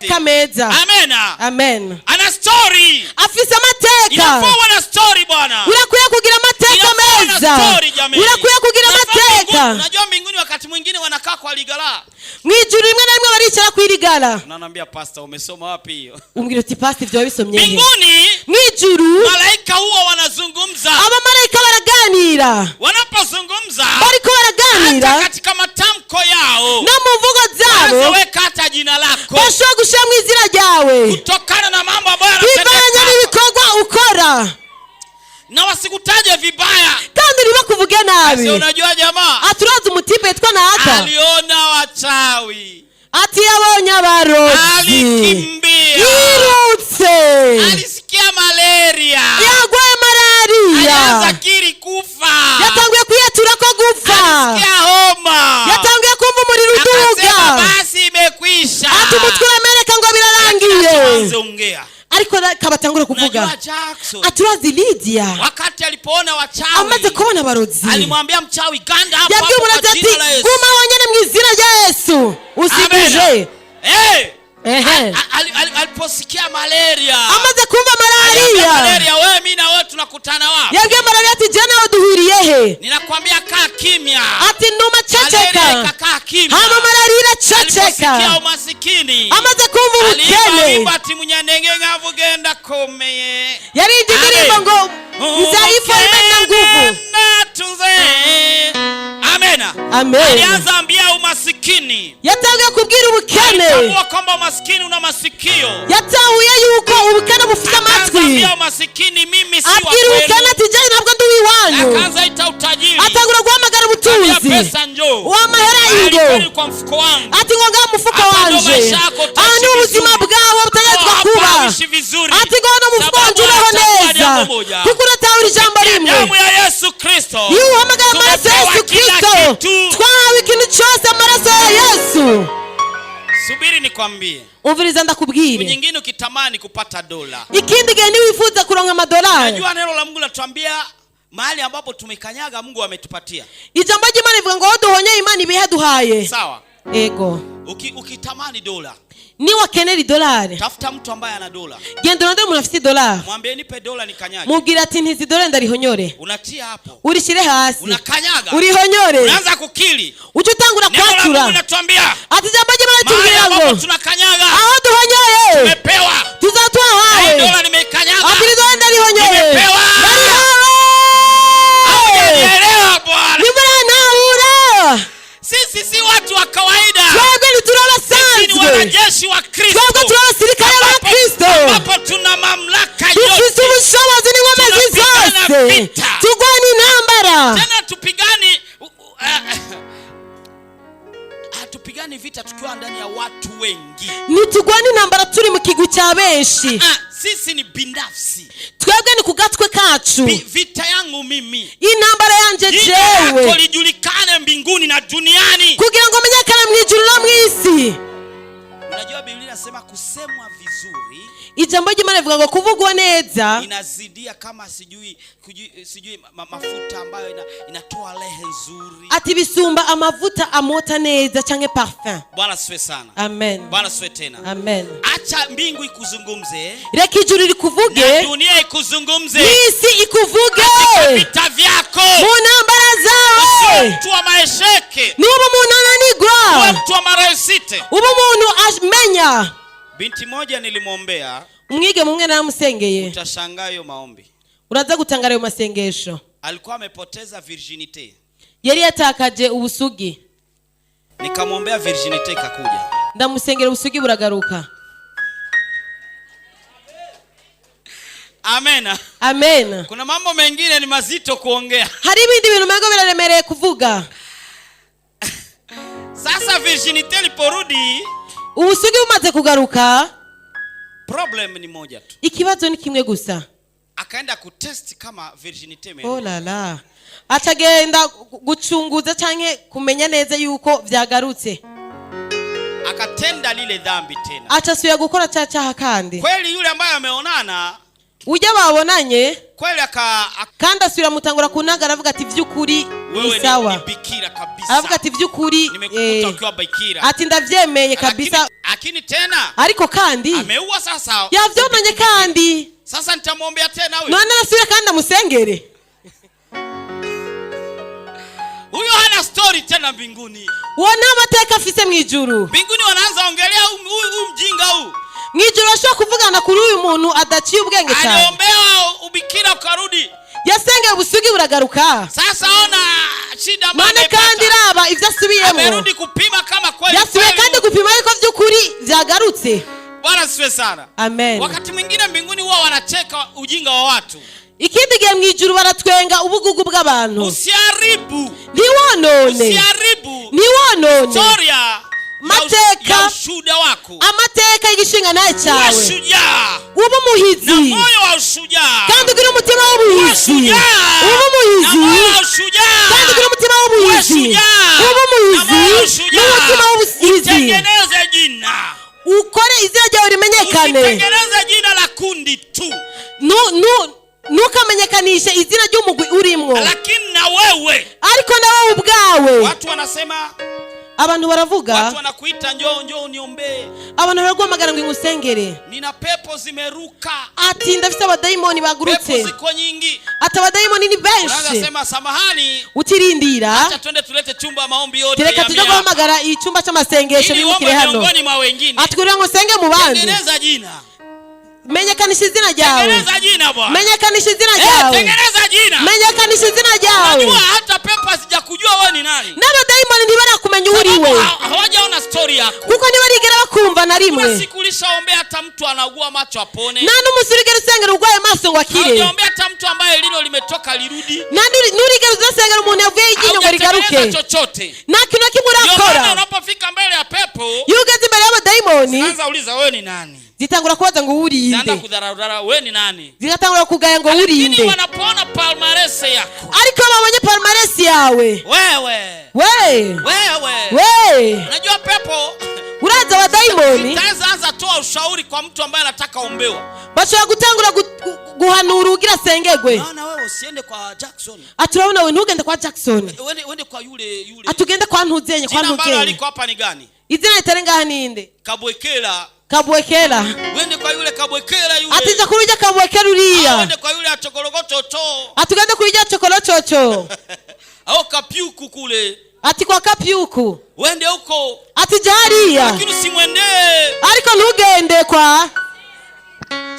kameza. Amena. Amen. Ana story. Afise amateka. Inafaa uwe na story, bwana. Urakwiye kugira amateka Inafaa uwe na meza. story, jameni. Urakwiye kugira Inafaa amateka. Unajua mbinguni wakati mwingine wanakaa kwa ligala. Mu ijuru rimwe na rimwe baricara kwirigara. Unaniambia, pastor, umesoma wapi hiyo? Umbwira uti pastor, ibyo wabisomye he? Mbinguni Mu ijuru malaika huwa wanazungumza. abamarayika baraganira. Wanapozungumza, Bariko baraganira, hata katika matamko yao no mu mvugo zabo waweza hata jina lako bashobora gushyiramo izina ryawe kutokana na mambo ambayo bivanye yanatendeka, n'ibikorwa ukora, na wasikutaje vibaya. kandi ntibakuvuge nabi. Si unajua jamaa Ati urazi umutipe yitwa Naka, aliona wachawi, ati yabonye abarozi, alikimbia, yirutse, alisikia malaria, yagwaye malariya, alianza kiri kufa, yatanguye kwiyatura ko gupfa, alisikia homa, yatanguye kumva umuriro akasema uduga, basi imekwisha. ati umutwe urameneka ngo birarangiye. Tuanze ongea. Ariko kabatangura kuvuga, Unajua Jackson ati urazi Lidia, wakati alipoona wachawi amaze kubona abarozi, alimwambia mchawi, ganda hapo yabwiye hapo kwa umurozi ati jina la Yesu. guma wonyene mu izina rya Yesu usiguje. Amen. Hey! Ehe. Aliposikia malaria, Amaze kumva aliambia malariya, malaria, wewe mimi na wewe tunakutana wapi? yabwiye malariya ati je nawe duhuriye he? Ninakwambia kaa kimya. Ati numa Malaria ceceka. ikakaa kimya. Hama malariya iraceceka. Aliposikia umasikini, Amaze kumva aliimba ubukene, wimbo ati munyanenge nkavugenda komeye. yarinze indirimbo ngo mzaifu imena nguvu. Natunze. Amena. Amen. Alianza ambia umasikini. Yatanguye kubwira ubukene. Alitambua kwamba umasikini una masikio. Yatahuye yuko ubukene bufite Akaanza amatwi. ambia umasikini, mimi si wa Abwira ubukene kwenu. ati je ntabwo ndi uw'iwanyu. Akaanza ita utajiri. Atangura guhamagara Ambia ubutunzi, pesa njoo. wamahera ingo, Alikuwa kwa mfuko wangu. ati ngo ngaha mufuka Hapa ndo wanje, maisha yako utaishi aha ni ubuzima vizuri. bwawe butegerezwa Hapa kuba, uishi vizuri. ati ngo hano mufuka Sababu wanje ubeho unatambua neza, jambo moja. kuko uratahura ijambo rimwe. Damu ya Yesu Kristo. Iyo uhamagaye amaraso ya Tumepewa Yesu kila Kristo, kitu. twahawe ikintu cyose, amaraso ya Yesu. Subiri nikwambie. Umviriza Siku ndakubwire. nyingine ukitamani kupata dola, Ikindi gihe niwifuza kuronka amadolari, najua neno la Mungu latuambia mahali ambapo tumekanyaga Mungu ametupatia. Ijambo ry'Imana rivuga ngo aho duhonyeye Imana ibihaduhaye. Sawa. Ego. Ukitamani dola, Niwakenera idolari, tafuta mtu ambaye ana dola, genda urondere umuntu afite idolari, mwambie nipe dola nikanyage. mubwira ati ntizi idolari ndarihonyore. Unatia hapo, Urishyire hasi, unakanyaga, urihonyore, unaanza kukili. ujye utangura Neno la Mungu kwatura, linatuambia ati ijambo ry'Imana mahali ritubwira ambapo ngo tunakanyaga aho duhonyoye tumepewa. tuzaba Na hii twahawe, dola nimeikanyaga, ati iri dolari ndarihonyoye, Nimepewa. ndarihawe. Hujanielewa bwana. Nimuranahura. Sisi si watu wa kawaida, Twebwe ntituri sisi ni abasanzwe, wanajeshi wa Kristo, twebwe turi abasirikare ba Ambapo- Kristo, ambapo tuna mamlaka dufite yote. ubushobozi n'inkomezi Tunapigana zose, vita. turwana intambara. Tena tupigani hatupigani vita tukiwa ndani ya watu wengi. Ntiturwana intambara turi mu kigwi cya benshi. Ah, sisi ni binafsi. Twebwe ni ku gatwe kacu. Vita yangu mimi, Intambara yanjye jina lako jewe, lijulikane mbinguni na duniani. Kugira ngo menyekane mu ijuru no mu isi. Unajua Biblia inasema kusemwa vizuri vizuri Ijambo ry'Imana rivuga ngo kuvugwa neza inazidia kama sijui mafuta ambayo inatoa lehe nzuri. Ati bisumba amavuta amota neza canke parfum. Bwana siwe sana. Amen. Bwana siwe tena. Amen. Acha mbingu ikuzungumze Reka ijuru na rikuvuge dunia ikuzungumze n'isi ikuvuge vita vyako. Mu ntambara Usiwe zawe. mtu wa maesheke, Nuba umuntu ananigwa, uwe mtu wa maréussite. uba umuntu amenya. Binti moja nilimwombea, Umwigeme umwe naramusengeye. Utashangaa hiyo maombi. Uraza gutangara ayo masengesho. Alikuwa amepoteza virginité. Yari yatakaje ubusugi. Nikamwombea, virginité ikakuja. Ndamusengera, ubusugi buragaruka. Amen. Amen. Kuna mambo mengine ni mazito kuongea. Hari ibindi bintu umengo biraremereye kuvuga. Sasa virginité iliporudi, Ubusugi bumaze kugaruka, problem ni moja tu. Ikibazo ni kimwe gusa. Akaenda kutest kama virginité Oh imerudi. la la, acagenda gucunguza canke kumenya neza yuko vyagarutse. Akatenda lile dhambi tena. Aca asubira gukora ca caha kandi. Kweli yule ambaye ameonana Ujya babonanye kweli kandi asubira mutangura kunaga, aravuga ati vy'ukuri wewe ni ni sawa. bikira kabisa. Aravuga ati vy'ukuri Nimekukuta ukiwa bikira. ati ndavyemeye kabisa. Lakini tena Ariko kandi ameua sasa. yavyononye kandi. Sasa nitamwombea tena huyo. None arasubira kandi amusengere? Huyo hana story tena mbinguni. Uwo nta mateka afise mu ijuru. Mbinguni wanaanza ongelea huyu mjinga huu. Mu ijuru bashobora kuvugana kuri uyu muntu adaciye ubwenge cyane. Aliombewa ubikira ukarudi. Yasengeye ubusugi buragaruka. Sasa ona shida ambayo None kandi amepata. raba ibyo asubiyemo. Amerudi kupima kama kweli. Yasubiye kweli. kandi gupima yuko by'ukuri byagarutse. Bwana siwe sana. Amen. Wakati mwingine mbinguni huwa wanacheka ujinga wa watu. Ikindi gihe mu ijuru baratwenga ubugugu bw'abantu. Usiharibu. Ntiwonone. Usiharibu Ntiwonone historia mateka ya ushuhuda wako. Amateka y'igishinga nawe Uwe cyawe. shujaa Ube na umuhizi moyo wa ushujaa. kandi ugire umutima Uwe w'ubuhizi. shujaa Ube na umuhizi moyo wa ushujaa. kandi ugire umutima Uwe w'ubuhizi. shujaa Ube na umuhizi moyo wa ushujaa. n'umutima w'ubuhizi. Utengeneze jina. Ukore izina ryawe rimenyekane. Usitengeneze jina la kundi tu, Ntukamenyekanishe izina ry'umugwi urimwo, lakini na wewe. Ariko nawe ubwawe. Watu wanasema, Abantu baravuga, watu wanakuita, njoo njoo uniombee. Abantu baraguhamagara ngo ingusengere. Nina pepo zimeruka. Ati ndafite abadayimoni Pepo bagurutse. ziko nyingi. Ati abadayimoni ni Unaanza benshi. sema samahani, Utirindira, acha twende tulete chumba ya maombi yote reka ya tujye miaka. guhamagara icyumba cy'amasengesho Ili bimukire uombe hano. miongoni mwa wengine. Ati kugira ngo usenge mu bandi. Tengeneza jina. Menyekanisha izina ryawe. Tengeneza jina bwana. Menyekanisha izina Eh, ryawe. tengeneza jina. Menyekanisha izina ryawe. Unajua hata pepo hazijakujua wewe ni nani. N'abadayimoni ntibarakumenya uwo uri we. Hawajaona story yako. Kuko ntibarigera bakumva na Kuna rimwe. siku ulishaombea hata mtu anaugua macho apone. Nta n'umunsi urigera usengera urwaye amaso ngo akire. Haujaombea hata mtu ambaye lino limetoka lirudi. Nta nurigera uzasengera umuntu yavuyeho iryinyo ngo rigaruke. Haujatengeneza chochote. Nta kintu na kimwe Ndio maana urakora. unapofika mbele ya pepo, Iyo ugeze imbere y'abadayimoni, anza uliza, wewe ni nani? zitangura kubaza ngo Zinaanza wurinde. kudharaudharau, wewe ni nani? Zigatangura kugaya ngo Lakini wurinde. wanapoona palmarès yako, Ariko iyo babonye palmarès yawe, wewe, we wewe, we, unajua pepo uraza abadayimoni zitaanza anza toa ushauri kwa mtu ambaye anataka ombewa. Bashobora gutangura guhanura ugira asengegwe. Naona wewe usiende kwa Jackson. Ati urabona we ntugende kwa Jackson. Uende kwa yule yule. Ati ugende kwa ntuzenye, kwa Jina ambalo ntuzenye. aliko hapa ni gani? Izina ritari ngaha ninde? Kabwekela. Kabwekera. Uende kwa yule Kabwekela yule. Ati ja kuri ujya Kabwekera Au uriya. uende kwa yule achokorogototo. Ati ugende kuri ujya cokorococo. Au Kapyuku kule. Ati kwa Kapyuku. Uende huko. Ati ja hariya. Lakini usimwendee. Ariko ntugende kwa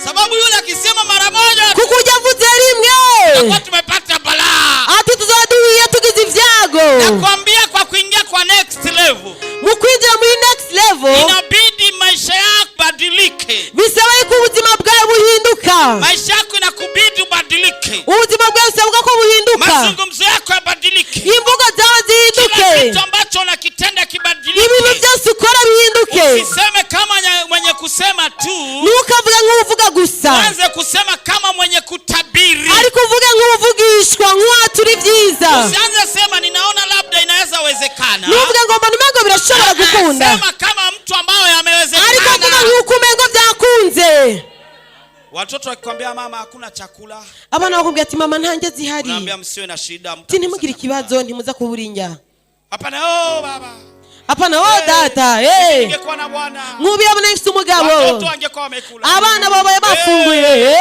Sababu yule akisema mara moja kuko ujya avuze rimwe, tutakuwa tumepata balaa. Ati tuzaba duhiye tugize ibyago. Nakwambia kwa kuingia kwa next level Mu kwinjira muri next level, inabidi maisha yako badilike. Bisaba yuko ubuzima bwawe buhinduka. Maisha yako inakubidi ubadilike. Ubuzima bwawe bisabwa ko buhinduka. Mazungumzo yako yabadilike. Imvugo zawe Kila zihinduke. kitu ambacho unakitenda kibadilike. Ibintu byose ukora bihinduke. Usiseme kama mwenye kusema tu, Ntukavuge nk'uvuga gusa, anze kusema kama mwenye kutabiri. Ariko uvuge nk'uvugishwa, nk'uwatura ibyiza. Usianze sema ninaona labda inaweza wezekana. Ntuvuge ngo mbona umengo birashobora gukunda, Sema kama mtu ambaye ariko vuga amewezekana. nk'uko umengo byakunze. Watoto wakikwambia mama hakuna chakula, Abana bakubwira ati mama nta ndya zihari, unaambia msiwe na shida, ati mtakosa ntimugire chakula. ikibazo, ntimuza kubura indya. Hapana, oh baba. Apana, oh data, eh. Ningekuwa na bwana. Nk'ubu iyo abona ifite umugabo, Watoto wangekuwa wamekula. abana babaye bafunguye. Eh.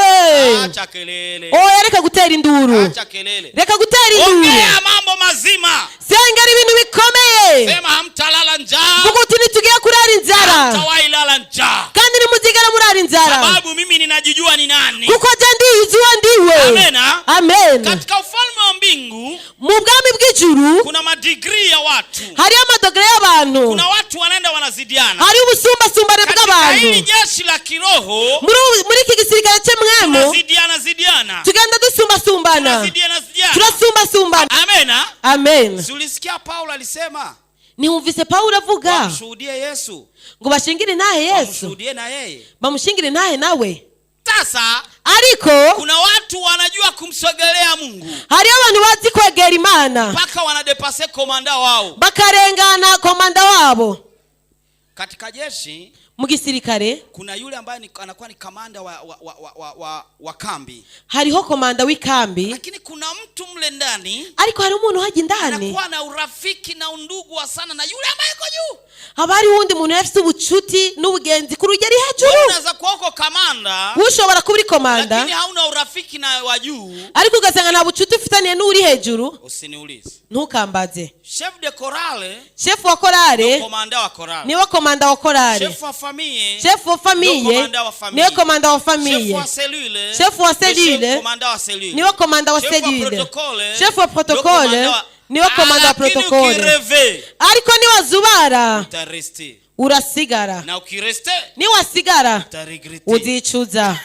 Eh. Acha kelele. Oya, reka gutera induru. Acha kelele. Reka gutera induru. Ongea mambo mazima. Sengera ibintu bikomeye. Sema hamtalala njaa. Vuga uti ntitugiye kurara inzara. Hamtawahi lala njaa. Kandi ntimuzigera murara inzara. Sababu mimi ninajijua ni nani. Kuko je ndiyizi uwo ndiwe. Amena. Amen. Katika ufalme wa mbingu Mu bwami bw'ijuru kuna madigrii ya watu. hariyo amadogere y'abantu. Kuna watu wanaenda wanazidiana. Hariho ubusumbasumbane Katika bw'abantu. hili jeshi la kiroho Muri iki gisirikare cy'umwemu tunazidiana zidiana. tugenda dusumbasumbana. Tunazidiana zidiana. Turasumbasumbana. Amena. Amen. Si ulisikia Paulo alisema Ntiwumvise Pawulo avuga wamshuhudie Yesu, ngo bashingire intahe Yesu, wamshuhudie na yeye. bamushingire intahe nawe. Sasa Ariko kuna watu wanajua kumsogelea Mungu hariho abantu bazi kwegera Imana mpaka wanadepase komanda wao. bakarengana komanda wabo. Katika jeshi Mu gisirikare kuna yule ambaye anakuwa ni kamanda wa kambi, hariho komanda w'ikambi, lakini kuna mtu mle ndani ariko hari umuntu uhajya indani anakuwa na urafiki na undugu wa sana na yule ambaye yuko juu. Haba hariho uwundi muntu afite ubucuti n'ubugenzi ku rugero Wewe hejuru. unaweza kuwa uko kamanda Ushobora kuba uri komanda, lakini hauna urafiki na wa juu. ariko ugasanga nta bucuti ufitaniye n'uri hejuru. Usiniulize. Ntukambaze. Chef de chorale Shefu wa korale komanda wa chorale. niwe komanda wa korale. Chef wa famille Shefu wa famille ndio komanda wa famille. niwe komanda wa Chef famille. wa cellule Chef wa ndio chef cellule komanda wa cellule. niwe komanda wa Chef wa cellule. protocole Shefu wa ndio protocole komanda wa- niwe komanda wa Lakini protocole. ukireve, Ariko niwazubara utareste. urasigara. Na ukireste Niwasigara utaregrete. uzicuza.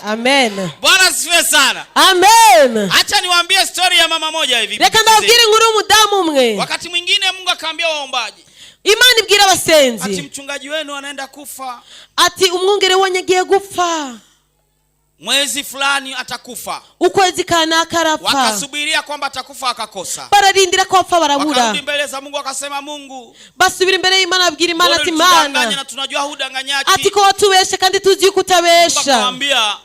Amen. Bwana asifiwe sana. Amen. Acha niwaambie story ya mama moja hivi. Reka ndababwire inkuru y'umudamu umwe. Wakati mwingine Mungu akaambia waombaji, Imana ibwira ati abasenzi mchungaji wenu anaenda kufa ati umwungere wanyu agiye gupfa, mwezi fulani atakufa. Ukwezi kanaka arapfa. Wakasubiria kwamba atakufa akakosa. Bararindira ko apfa barabura. Wakarudi mbele za Mungu wakasema, Mungu, Basubira imbere y'Imana babwira Imana mbona ati ulitudanganya Mana, na tunajua hudanganyaki. ati ko watubeshe kandi tuzi yuko Mungu utabesha. akamwambia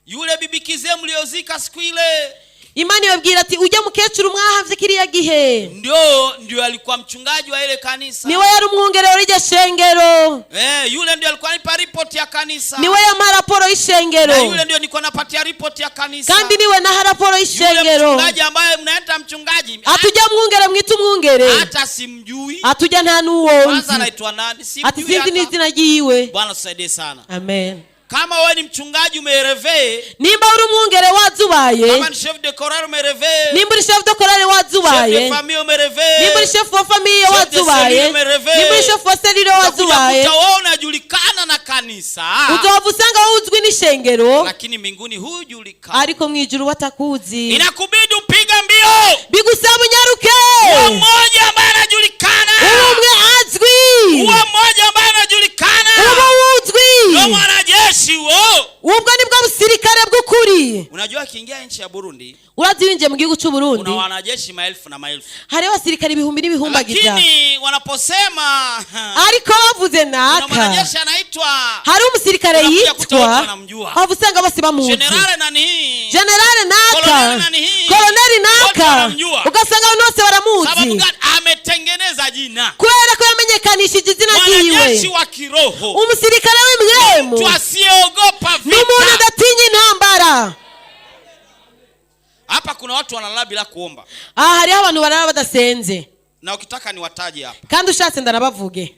yule bibi kizee mliozika siku ile Imana ibabwira ati ujya mukecuru mwahavye kiriya gihe ndio alikuwa mchungaji wa ile kanisa. niwe yari umwungere w'iryo shengero. Yule ndio alikuwa anipa ripoti ya kanisa. Niwe yampa raporo y'ishengero. Na yule ndio nilikuwa napatia ripoti ya kanisa. Kandi niwe naha raporo Yule y'ishengero. mchungaji ambaye mnaita mchungaji Ati ujya mwungere mwita umwungere, hata simjui. ati ujya nta n'uwo Kwanza nzi, anaitwa nani? ati Simjui sinzi hata. n'izina ryiwe. Bwana tusaidie sana. Amen. Kama wewe ni mchungaji umereve, Nimba uri umwungere wazubaye, kama ni chef de chorale umereve, nimba uri chef de chorale chef de wazubaye, famille umereve, nimba uri chef wa famille Chef de wazubaye, cellule umereve, nimba uri chef wa cellule wazubaye, utakuja wewe unajulikana na kanisa, uzova usanga wowe uzwi n'ishengero, lakini mbinguni hujulikana. ariko mu ijuru batakuzi. Inakubidi upige mbio. Bigusaba unyaruke. Huo mmoja ambaye anajulikana, Ubumwe azwi, huo mmoja ambaye anajulikana, ubu ndio wuzwi, mwanajeshi huo. Ubwo nibwo busirikare bw'ukuri. Unajua akiingia nchi ya Burundi Urazi winjiye mu gihugu cy'u kuna Burundi wanajeshi maelfu na maelfu, hariho abasirikare ibihumbi n'ibihumbagiza, lakini wanaposema ariko bavuze kuna naka mwanajeshi anaitwa hari umusirikare Unakuja kuta yitwa watu wanamjua. waba usanga bose bamuzi. Generale nani, Generale naka, Koloneli nani, koloneli wote naka, wanamjua. ugasanga abantu bose Sababu baramuzi. gani? Ametengeneza jina. Kubera ko yamenyekanishije izina Mwanajeshi ryiwe. wa kiroho, Umusirikare w'imwemu mtu asiyeogopa ni umuntu vita. adatinya intambara. Hapa kuna watu wanalala bila kuomba, Aha hariho abantu barara badasenze, na ukitaka niwataje hapa. kandi ushatse ndanabavuge.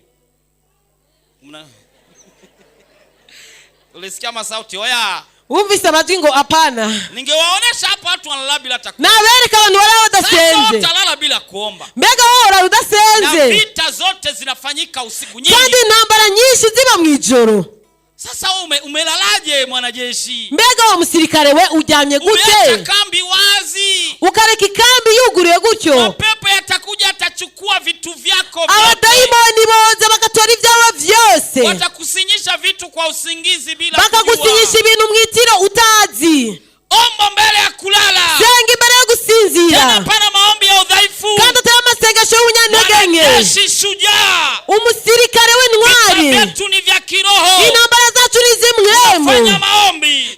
Ulisikia masauti oya? Wumvise amajwi ngo apana. Ningewaonesha hapa watu wanalala bila takwa. Nabereka abantu barara Sasa badasenze. utalala bila kuomba, Mbega wowe urara na udasenze, vita zote zinafanyika usiku kandi nyingi. intambara nyinshi ziba mu ijoro. Sasa wewe umelalaje mwanajeshi? Mbega wa musirikare we uryamye Umeacha gute kambi wazi, ukareka ikambi yuguruye gutyo? mapepo yatakuja, atachukua vitu vyako vyote, Abadayimoni boza bagatora ibyawe byose, watakusinyisha vitu kwa usingizi bila bakagusinyisha kujua. ibintu mu itiro utazi. Omba mbele ya kulala, Senga imbere yo tena gusinzira, pana maombi ya udhaifu. kandi utari amasengesho y'ubunyantege nke. Mwanajeshi shujaa, Umusirikare vita w'intwari, vyetu ni vya kiroho. intambara zacu ni Fanya zimwemu. maombi.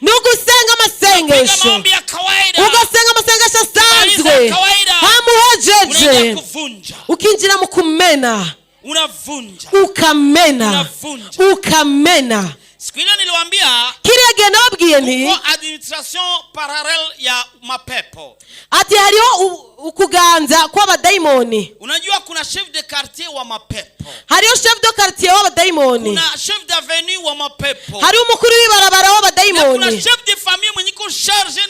Ukinjira mu kumena. Unavunja. Ukamena. Unavunja. Ukamena. Siku ile niliwaambia Kiriya gihe nababwiye nti kuko administration parallèle ya mapepo. Ati hariho ukuganza kw'abadayimoni. Unajua kuna chef de quartier wa mapepo. Hariho chef de quartier w'abadayimoni. Kuna chef d'avenue wa mapepo. Hariho umukuru w'ibarabara Na kuna w'abadayimoni. Chef de famille mwenye iko chargé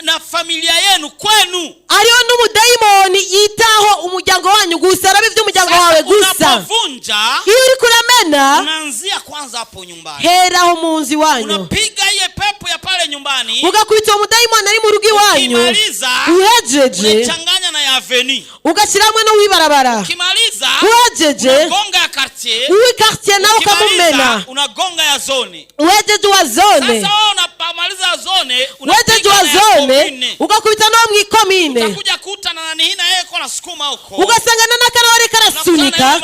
na familia yenu kwenu. Hariho n'umudayimoni yitaho umuryango wanyu gusa, arabe iby'umuryango wawe Sasa gusa. unapovunja, Iyo uriko uramena, unaanzia kwanza hapo nyumbani. heraho mu nzu iwanyu. Unapiga ile pepo ya pale nyumbani. Ugakubita uwo mudayimoni ari mu rugo iwanyu. Ukimaliza, Uhejeje, unachanganya na ya avenue. ugashyira hamwe n'uw'ibarabara. Ukimaliza, Uhejeje, unagonga ya quartier. uw'ikartier nawe Ukimaliza, ukamumena. unagonga ya zone. Uhejeje uwa zone. Sasa wewe unapamaliza zone, Uhejeje unapiga uwa na ya zone, commune. ugakubita n'uwo mw'ikomine. Utakuja kuta na nani hii na yeye kwa nasukuma huko. Ugasangana n'akarore karasunika,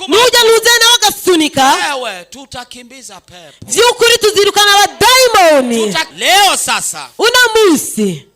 n'ujya ntuze nawe agasunika. Wewe, tutakimbiza pepo. By'ukuri tuzirukana abadayimoni. Leo sasa Uno munsi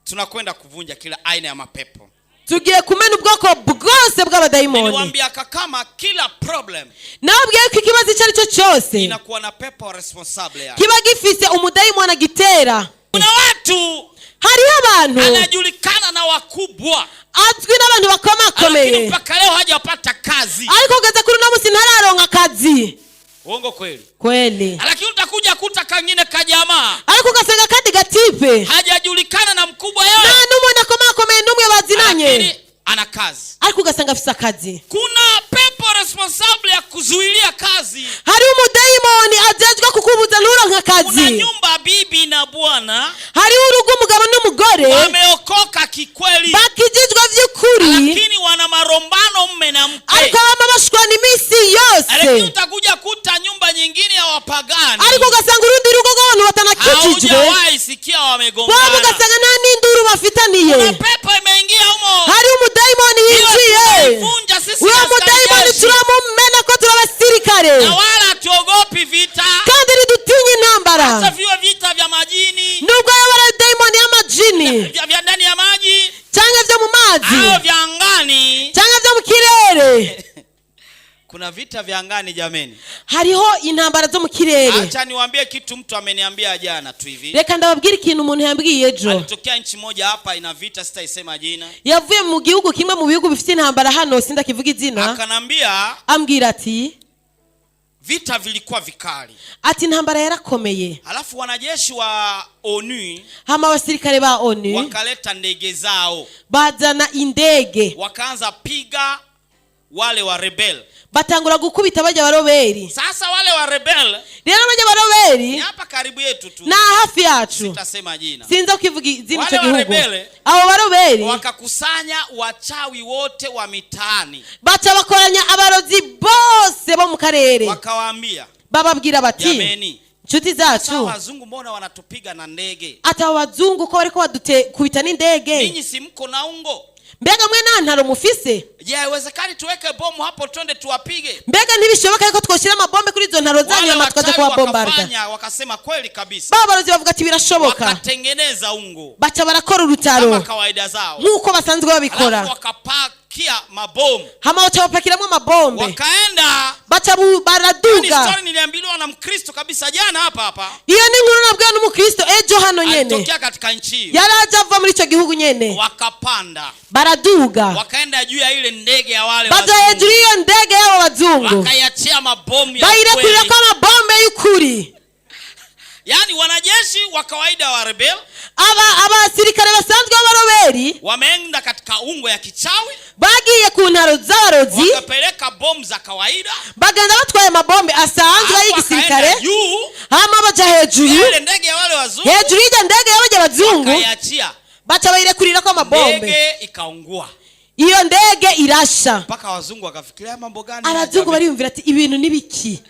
tunakwenda kuvunja kila aina ya mapepo. Tugiye kumena ubwoko bwose bw'abadayimoni. Niliwaambia kama kila problem Nababwiye ko ikibazo icyo ari cyo cyose inakuwa na pepo responsable yake. kiba gifise umudayimoni agitera. Kuna watu Hariho abantu anajulikana na wakubwa, azwi n'abantu bakomakomeye, lakini mpaka leo hajapata kazi. Ariko kugeza kuri uno munsi ntararonka akazi. Uongo kweli? Kweli. Lakini utakuja kuta kangine kajamaa Ariko ugasanga kandi gatipe hajajulikana na mkubwa nta yeye, n'umuntu akomakomeye n'umwe bazinanye, lakini ana kazi. Ariko ugasanga afise akazi. Kuna pepo responsable ya kuzuilia kazi. Hari umudayimoni ajejwe kukubuza nturonke Kuna akazi. nyumba bibi na bwana Hariho urugo umugabo n'umugore wameokoka kikweli, bakijijwe vy'ukuri, lakini wana marombano mme na mke. Ariko bama bashwana iminsi Lakini yose. utakuja kuta nyumba nyingine ya wapagani, Ariko ugasanga urundi rugo rw'abantu batanakijijwe, haujawahi sikia bobo wamegombana. ugasanga nta n'induru bafitaniye. Kuna pepo imeingia humo. Hari umudayimoni Hiyo yinjiye. tunaivunja sisi Uwo askari mudayimoni jeshi. turamumena ko turi abasirikare. Na wala hatuogopi vita, Kandi ntidutinya intambara, hata viwe vita vya majini, nubwo yaba ari dayimoni y'amajini, vya ndani ya maji cyangwa byo mu mazi, au vya angani. Cyangwa byo mu kirere. Kuna vita vya angani jameni. Hariho intambara zo mu kirere. Acha niwaambie kitu mtu ameniambia jana tu hivi. Reka ndababwire ikintu umuntu yambwiye ejo. Alitokea nchi moja hapa ina vita, sitaisema jina. Yavuye mu gihugu kimwe mu bihugu bifite intambara hano, sindakivuga izina. Akanambia Ambwira ati vita vilikuwa vikali, ati intambara yarakomeye, halafu wanajeshi wa ONU hama abasirikare ba ONU wakaleta ndege zao, bazana indege, wakaanza piga wale wa rebel. Batangura gukubita bajya baroberi. Sasa wale wa rebel Rero bajya baroberi ni hapa karibu yetu tu, ni hafi yacu. Sitasema jina. Sinza kukivuga izina Wale icyo gihugu. warebele, Abo baroberi wakakusanya wachawi wote wa mitaani, baca bakoranya abarozi bose bo mu karere, wakawaambia, bababwira bati, jameni, inshuti sasa zacu, wazungu mbona wanatupiga na ndege? Ati abo bazungu ko bariko badukubita n'indege? Ninyi si mko na ungo? Mbega mwe nta ntaro mufise? Je, haiwezekani tuweke bomu hapo twende tuwapige? Mbega ntibishoboka yuko twoshyira amabombe kuri izo ntaro zanyu Wale hama tukaza wachawi kubabombarda? wakafanya, wakasema kweli kabisa. Ba barozi bavuga ati birashoboka. Wakatengeneza ungo Baca barakora urutaro kama kawaida zao, nk'uko basanzwe babikora, alafu wakapakia mabomu, hama baca bapakiramwo amabombe, wakaenda. Baca Hiyo ni baraduga. story niliambiliwa na Mkristo kabisa jana hapa hapa. Iyo ni inkuru nabwiwe n'umukristo ejo hano nyene. Alitokea katika nchi hiyo. Yari aje ava muri icyo gihugu nyene. Wakapanda, Baraduga, wakaenda juu ya ile ndege ya wale baja wazungu. hejuru y'iyo ndege y'abo bazungu, Wakaiachia mabomu ya bayirekurira kweli. ko amabombe y'ukuri. Yaani wanajeshi wa kawaida wa rebel Aba abasirikare basanzwe b'abaroberi wameenda katika ungo ya kichawi, bagiye ku ntaro z'abarozi, wakapeleka bomu za kawaida, bagenda batwaye amabombe asanzwe alafu y'igisirikare, wakaenda juu hama baja hejuru ya ile ndege ya wale wazungu, hejuru y'iryo ndege y'abajya bazungu, wakaiachia baca bayirekurira ko amabombe. Ndege ikaungua. Iyo ndege irasha. Mpaka wazungu wakafikiria, mambo gani haya Abazungu jamani? bariyumvira ati ibintu ni biki?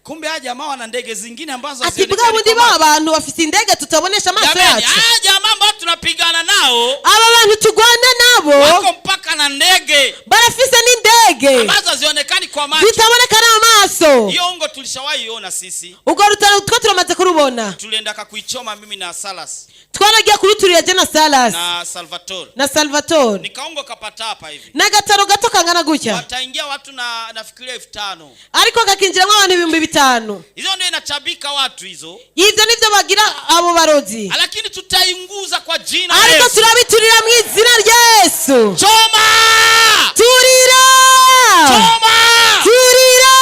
Kumbe haya jamaa wana ndege zingine ambazo Ati bwa hazionekani bundi kwa ba macho. bantu bafite indege tutabonesha amaso Jamani, yacu. haya jamaa ambao tunapigana nao Aba bantu turwana nabo wako mpaka na ndege. Barafise n'indege. indege ambazo hazionekani kwa macho. Zitaboneka n'amaso. Hiyo ungo tulishawahi iona sisi. Urwo rutaro two turamaze kurubona. Tuliendaka kuichoma mimi na Salas Twaragiye kuruturira je na Salas na Salvatore. Na Salvatore. Nikaungo kapata hapa hivi. N'agataro gato kangana gutya. Wataingia watu na nafikiria 5,000. Ariko kakinjiramo abantu 5,000. Hizo ndio inachabika watu hizo. Ivyo nivyo bagira abo barozi. Lakini tutainguza kwa jina la Ariko Yesu. turabiturira mu izina rya Yesu. Choma! Turira. Choma! Turira.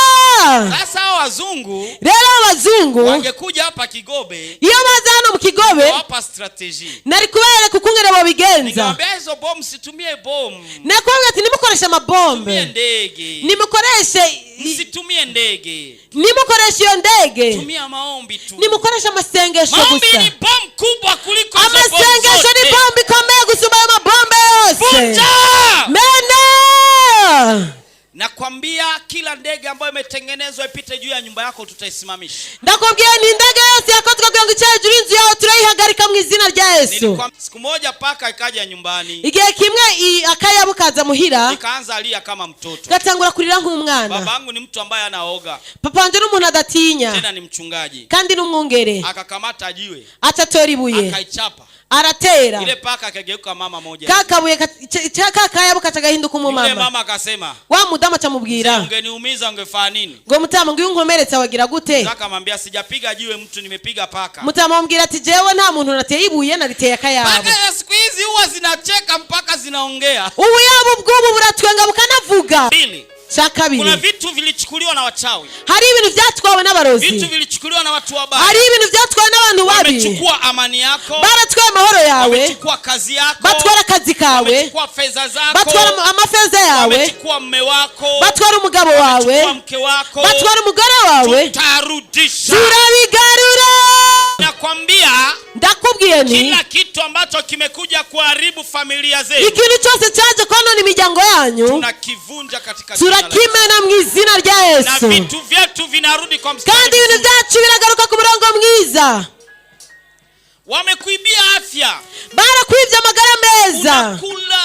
Sasa hao wazungu Rero abazungu wangekuja hapa Kigobe, iyo baza hano mu Kigobe wapa strategy. nari kubereka ukungene bobigenza. Nikamwambia hizo bomu, situmie bomu. Nakubwira ati nimukoreshe Tumie amabombe, ndege. nimukoreshe, Msitumie ndege. nimukoreshe iyo ndege. Tumia maombi tu. Nimukoreshe amasengesho Maombi gusa. ni bomu kubwa kuliko hizo bomu Amasengesho ni zote. bombe ikomeye gusumba ayo mabombe yose. Vunja! Mena. Nakwambia kila ndege ambayo imetengenezwa ipite juu ya nyumba yako tutaisimamisha. Ndakubwiye ni indege yose yakozwe kugira ngo ice hejuru y'inzu yawe turayihagarika mu izina rya Yesu. Siku moja paka ikaja nyumbani, Igihe kimwe akayabu kaza muhira, ikaanza lia kama mtoto. gatangura kurira nk'umwana. Babangu ni mtu ambaye anaoga, Papa wanje n'umuntu adatinya, tena ni mchungaji. kandi n'umwungere. Akakamata jiwe, Aca atora ibuye, akaichapa. aratera. Ile paka akageuka mama moja. Kakabuye kakayabu kaca gahinduka Yule umumama. mama akasema, Wa mudamu acamubwira, ungeniumiza ungefanya nini? ngo mutama ngo iyo unkomeretse wagira gute? Akamwambia sijapiga jiwe mtu, nimepiga paka. Mutama amubwira ati jewe nta muntu nateye ibuye, nariteye akayabo. Paka za siku hizi huwa zinacheka mpaka zinaongea. Ubuyabo bw'ubu buratwenga bukanavuga. Pili, Cya kuna kabiri, vitu vilichukuliwa na wachawi, hari ibintu byatwawe n'abarozi, vitu vilichukuliwa na watu wabaya. hari ibintu byatwawe n'abantu babi. Wamechukua amani yako, Baratwaye amahoro yawe, wamechukua kazi yako, batwara akazi kawe, wamechukua fedha zako, batwara amafeza yawe, wamechukua mme wako, batwara umugabo wawe, wamechukua mke wako. batwara umugore wawe. Tutarudisha. Turabigarura. Nakwambia Ndakubwiye ni kila kitu ambacho kimekuja kuharibu familia zetu ikintu cyose cyaje konona imiryango yanyu tunakivunja katika jina la Yesu. turakimena mu izina rya Na Yesu, vitu vyetu vinarudi kwa mstari kandi ibintu mzuri. byacu biragaruka ku murongo mwiza. Wamekuibia afya, Barakwibye amagara meza. unakula,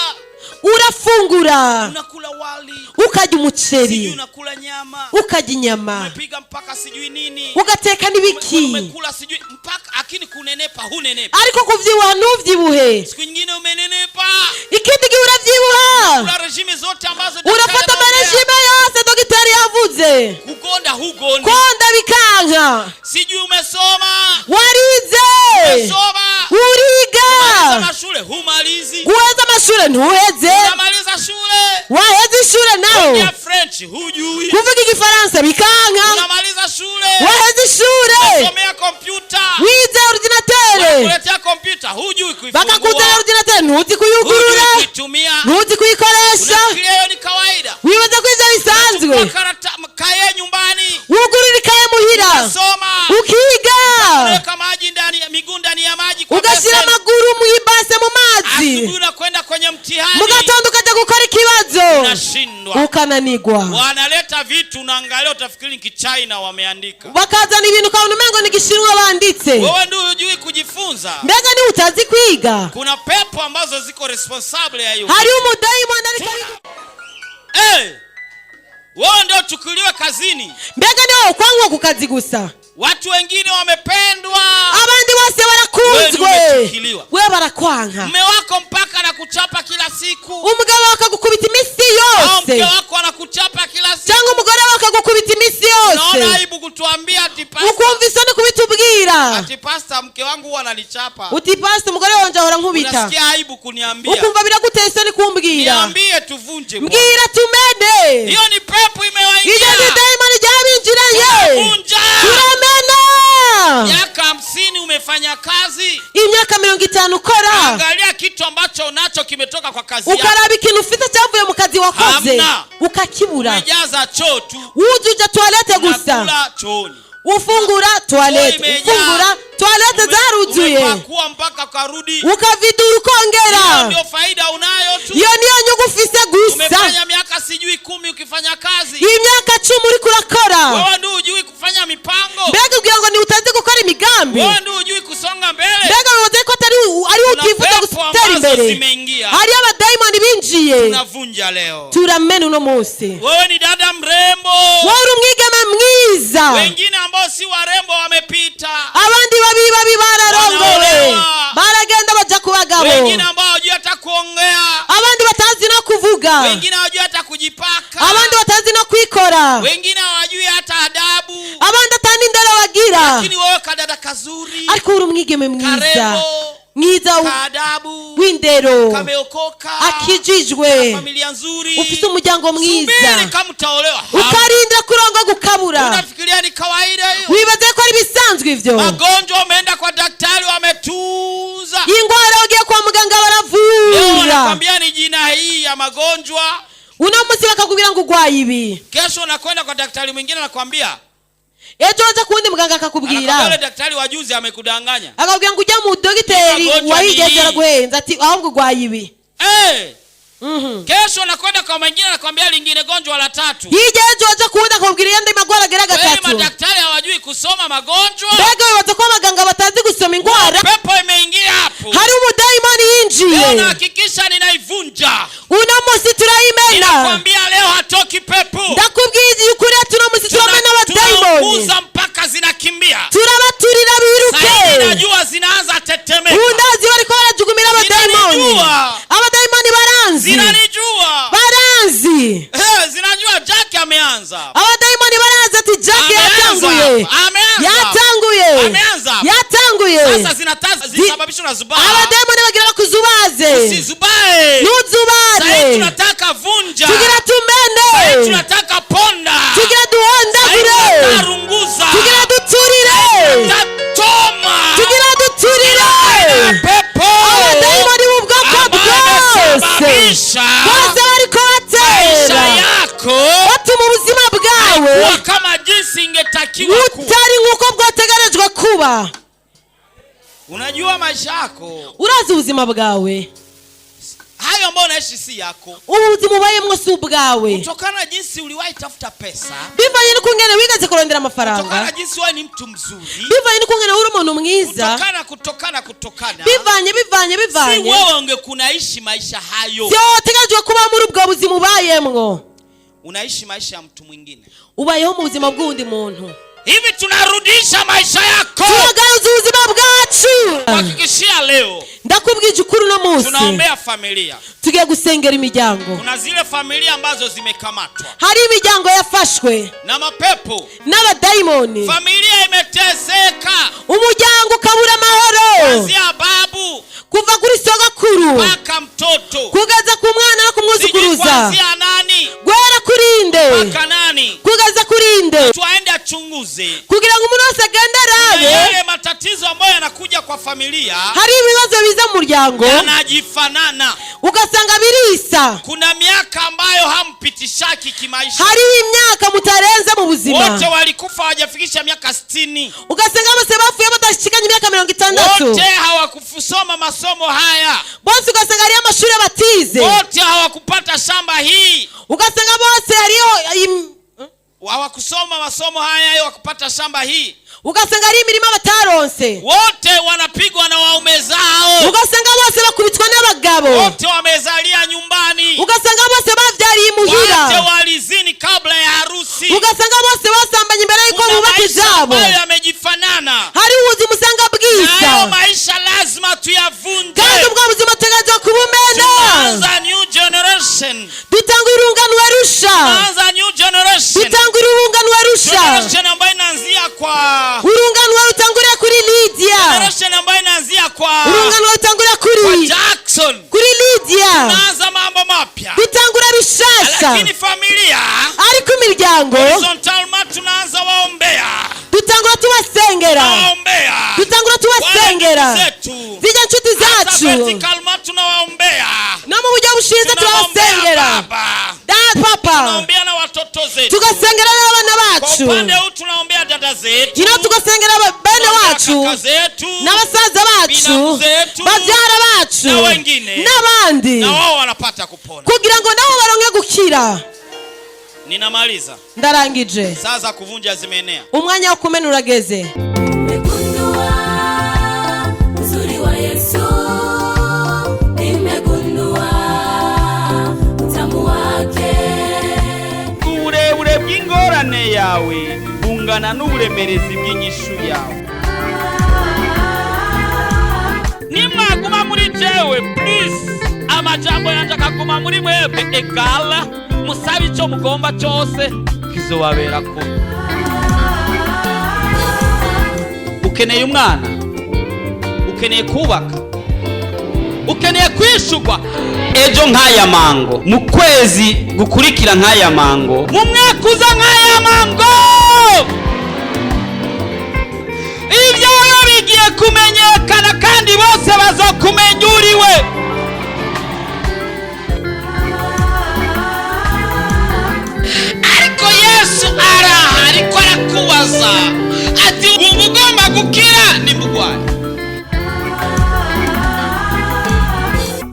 Urafungura, unakula wali, ukarya sijui umuceri, unakula nyama, ukarya inyama, umepiga mpaka sijui nini, ugateka n'ibiki, umekula sijui mpaka, lakini kunenepa hunenepa. Ariko kuvyibuha ntuvyibuhe. Siku nyingine umenenepa, Ikindi gihe uravyibuha, kula regime zote ambazo daktari urafata anaongea. amarejime yose dogiteri yavuze, Kugonda hugondi, konda bikanka. Sijui umesoma, Warize, umesoma, uriga, umaliza mashule humalizi, guheza amashure ntuheze, unamaliza shule waheza ishure naho ongea French hujui, kuvuga igifaransa bikanka, unamaliza shule waheza ishure, umesomea kompyuta, wize ordinateur, kuletea kompyuta hujui kuifungua, bakakuzanira ordinateur ntuzi hujui kuyugurura, kuitumia, ntuzi kuyikoresha. unafikiria hiyo ni kawaida. Wibaza ko ivyo bisanzwe. Chukua karata kaye nyumbani, Wugurura ikaye muhira, soma, ukiga, weka maji ndani ya miguu ndani ya maji kwa ugashyira beseni. amaguru mu ibase mu mazi. Asubuhi unakwenda kwenye mtihani Mu gatondo ukajya gukora ikibazo, unashindwa. ukananigwa. Wanaleta vitu unaangalia, utafikiri ni Kichina wameandika. Bakazana ibintu ukabona umengo ni igishinwa banditse. Wewe ndio hujui kujifunza. Mbega niba utazi kwiga? Kuna pepo ambazo ziko responsible ya hiyo. Hariho umudayimoni ariko Eh! Wewe ndio uchukuliwe kazini. Mbega niwe ukwangwa ku kazi gusa? Watu wengine wamependwa. Abandi bose Wewe barakunzwe, umechukiliwa. we barakwanka. Mume wako mpaka anakuchapa kila siku. Umugabo akagukubita iminsi Au mke yose, wako anakuchapa kila siku. cyangwa umugore wawe akagukubita iminsi Unaona yose, aibu kutuambia ati pastor, ukumva isoni kubitubwira, ati pastor, mke wangu huwa ananichapa. Uti pasita umugore wanje ahora nkubita. Unasikia aibu kuniambia. Ukumva biraguteye isoni kumbwira. Niambie tuvunje, bwana. Mbwira tumene. Hiyo ni pepo Iryo imewaingia. ni dayimoni ryabinjiranye. Tunavunja. Turamena. Miaka 50 umefanya kazi. Imyaka 50 ukora, Angalia kitu ambacho unacho kimetoka kwa kazi yako. ukaraba ikintu ufite cyavuye mu kazi wakoze, Hamna. ukakibura. Umejaza choo tu. Wujuje toilette gusa. Unakula chooni. Ufungura toilette, Imejaa. ufungura toilette zaruzuye, Umepakua mpaka ukarudi. ukavidura Hiyo ukongera. ndio faida unayo tu. Iyo niyo nyungu ufise gusa. Umefanya miaka sijui 10 ukifanya kazi. Imyaka 10 uriko urakora. Wewe ndio hujui kufanya mipango. Mbega ubwira ngo ni utazi gukora imigambi? Wewe ndio hujui kusonga mbele. Mbega wibaza ko atari ari Kuna utifuza pepo gutera ambazo imbere? zimeingia. Hariyo abadayimoni binjiye. Tunavunja. Tunavunja leo. Turamena uno munsi. Wewe ni dada mrembo. Wowe uri umwigeme mwiza. Wengine ambao si warembo wamepita. Abandi babi babi bararongowe. Wanaolewa. Baragenda baja ku bagabo. Wengine ambao hawajui hata kuongea. Abandi batazi no kuvuga. Wengine hawajui hata kujipaka. Abandi batazi no kwikora. Wengine hawajui hata adabu. Abandi ata n'indero bagira. Lakini wewe kadada kazuri, Ariko uri umwigeme mwiza, karembo, mwiza kaadabu, w'indero, kameokoka, akijijwe, familia nzuri. Ufise umuryango mwiza. Subiri kama utaolewa. Ukarinda kurongo gukabura. Unafikiria ni kawaida hiyo? Wibaze ko ari ibisanzwe ivyo? Magonjwa, umeenda kwa daktari wametuza. Ingwara, ugiye kwa muganga Leo baravura. wanakwambia ni jina hii ya magonjwa. Uno munsi bakakubwira ngo urwaye ibi. Kesho unakwenda kwa daktari mwingine anakwambia, Ejo waja ku wundi muganga anakwambia yule akakubwira, daktari wa juzi amekudanganya. akakubwira ngo ujya mu dogiteri Magonjwa wayigeze ni- araguhenza ati ahubwo urwaye ibi. Hey! Kesho unakwenda kwa mwingine anakwambia lingine gonjwa la tatu. Hirya ejo waja ku wundi akakubwira iyandi magwara agera Kweli gatatu. madaktari hawajui kusoma magonjwa? Mbega wibaza ko abaganga batazi gusoma ingwara? Pepo imeingia hapo. Hari umudayimoni Leo yinjiye. nahakikisha ninaivunja. Uno munsi turayimena. Ninakwambia leo hatoki pepo. Ndakubwiye ukuri ati uno munsi turamena abadayimoni. Tunaunguza mpaka zinakimbia. Turabaturira biruke. Sasa najua zinaanza tetemeka. Ubu ndazi bariko barajugumira abadayimoni. Zinanijua. Abadayimoni baranzi. Zinanijua. Baranzi. Eh, zinajua Jack ameanza. Abadayimoni baranzi ati Jack Ameanza. yatanguye. Ameanza. Yatanguye. Ameanza. Yatanguye. Sasa zinataza zisababishwa na zubaa. Abadayimoni bagira bakuzubaze. Usizubae. Sasa Ntuzubare. tunataka vunja. Tugira Sasa tumene. tunataka ponda. Tugira Sasa duhondagure. tunataka runguza. Tugira duturire. Tunataka Tugira duturire. Pepo. Abadayimoni b'ubwoko ambayo bwose imesababisha bose bariko maisha batera yako batuma ubuzima bwawe kuwa kama jinsi ingetakiwa kuwa. butari nk'uko bwategerejwe kuba. Unajua maisha yako Urazi ubuzima bwawe, hayo ambayo unaishi si yako, ubuzima ubayemwo si ubwawe, kutokana na jinsi uliwahi tafuta pesa, bivanye n'ukungene wigeze kurondera amafaranga, kutokana na jinsi wewe ni mtu mzuri, bivanye n'ukungene uri umuntu mwiza, kutokana kutokana kutokana, bivanye bivanye si bivanye, wewe ungekunaishi maisha hayo. si wowe wategerejwe kuba muri ubwo buzima ubayemwo. Unaishi maisha ya mtu mwingine. Ubayeho mu buzima bw'uwundi muntu. Hivi tunarudisha maisha yako. Turagaruza ubuzima bwacu. Kuhakikishia leo Ndakubwije ukuri uno munsi tunaombea familia. Tugiye gusengera imiryango. Kuna zile familia ambazo zimekamatwa Hari imiryango yafashwe na mapepo. N'abadayimoni. Familia imeteseka Umuryango ukabura amahoro, kuanzia babu kuva kuri sogokuru mpaka mtoto, kugeza ku mwana no sijui kumwuzukuruza, kuanzia nani guhera kuri inde mpaka nani. kugeza kuri inde. Tuaende achunguze Kugira ngo umuntu wese agende arabe. yale matatizo ambayo yanakuja kwa familia Hari ibibazo biza mu muryango yanajifanana. ugasanga birisa. Kuna miaka ambayo hampitishaki kimaisha. Hariho imyaka mutarenza mu buzima. Wote walikufa hawajafikisha miaka 60. Ugasanga bose bapfuye badashikanye imyaka 60. Wote hawakusoma masomo haya. Bose ugasanga hariyo amashuri batize. Wote hawakupata shamba hii. Ugasanga bose hariyo Hawakusoma masomo haya, hawakupata shamba hii. Ugasanga hariyo imirima bataronse. Wote wanapigwa na waume zao. Ugasanga bose bakubitwa n'abagabo. Wote wamezalia nyumbani. Ugasanga bose bavyariye imuhira. Wote walizini kabla ya harusi. Ugasanga bose basambanye imbere y'uko Kuna bubaka maisha ivyabo. ambayo yamejifanana. Hari ubuzima usanga Na bwisa. hayo maisha lazima tuyavunje. Kandi ubwo buzima tutegerezwa kubumena. Tunaanza new generation. Dutanga urungano rusha. Tunaanza new generation. Dutanga urungano rusha. Generation ambayo inaanzia kwa Urungano rutangurira kuri Lydia. generation ambayo inaanzia kwa Urungano rutangurira kwa kuri Jackson. kuri Lydia. Tunaanza mambo mapya. Dutangura bishasha. Lakini familia Ariko imiryango horizontal tunaanza waombea. dutangura tubasengera. Tunawaombea. Dutangura tubasengera. Wale ndugu zetu. Zijya nshuti Hata zacu. vertical tunawaombea. No mu buryo bushinze Tunawaombea turabasengera. baba. Da papa. Tunaombea na watoto zetu. Tugasengera n'abana Kwa bacu. upande huu tunaombea dada zetu. Ino tugasengera bene Tunaombea wacu kaka zetu. n'abasaza bacu, Binamu zetu. babyara bacu Na wengine. n'abandi, Na wao wanapata kupona. Kugira ngo nabo baronke gukira. Ninamaliza. Ndarangije. Saa za kuvunja zimeenea. Umwanya wo kumena urageze. Nimegundua uzuri wa Yesu, nimegundua utamu. bwawe bungana n'uburemerezi bw'inyishu yawe. Nimwaguma muri jewe plus amajambo yanje akaguma muri mwebwe égale musabe icyo mugomba cyose, kizobabera ko. Ukeneye umwana, ukeneye kubaka, ukeneye kwishurwa ejo nk'aya mango, mu kwezi gukurikira nk'aya mango, mu mwaka uza nk'aya mango. Ibyawe bigiye kumenyekana kandi bose bazokumenya uriwe. Ariko Yesu araha, ariko arakubaza ati: "Wumva ugomba gukira nimugwaye?"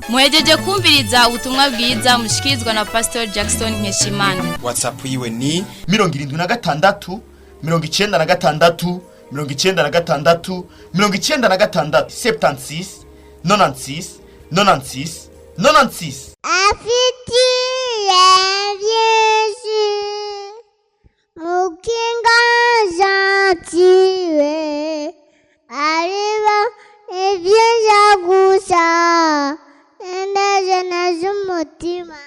Muhejeje kumviriza ubutumwa bwiza mushikirizwa na Pastor Jackson Nkeshimana. WhatsApp yiwe ni 76 96 96 96, 76 96 96 96. Afitiye byinshi mukinga gentile ariba ibyiza gusa ineza z'umutima.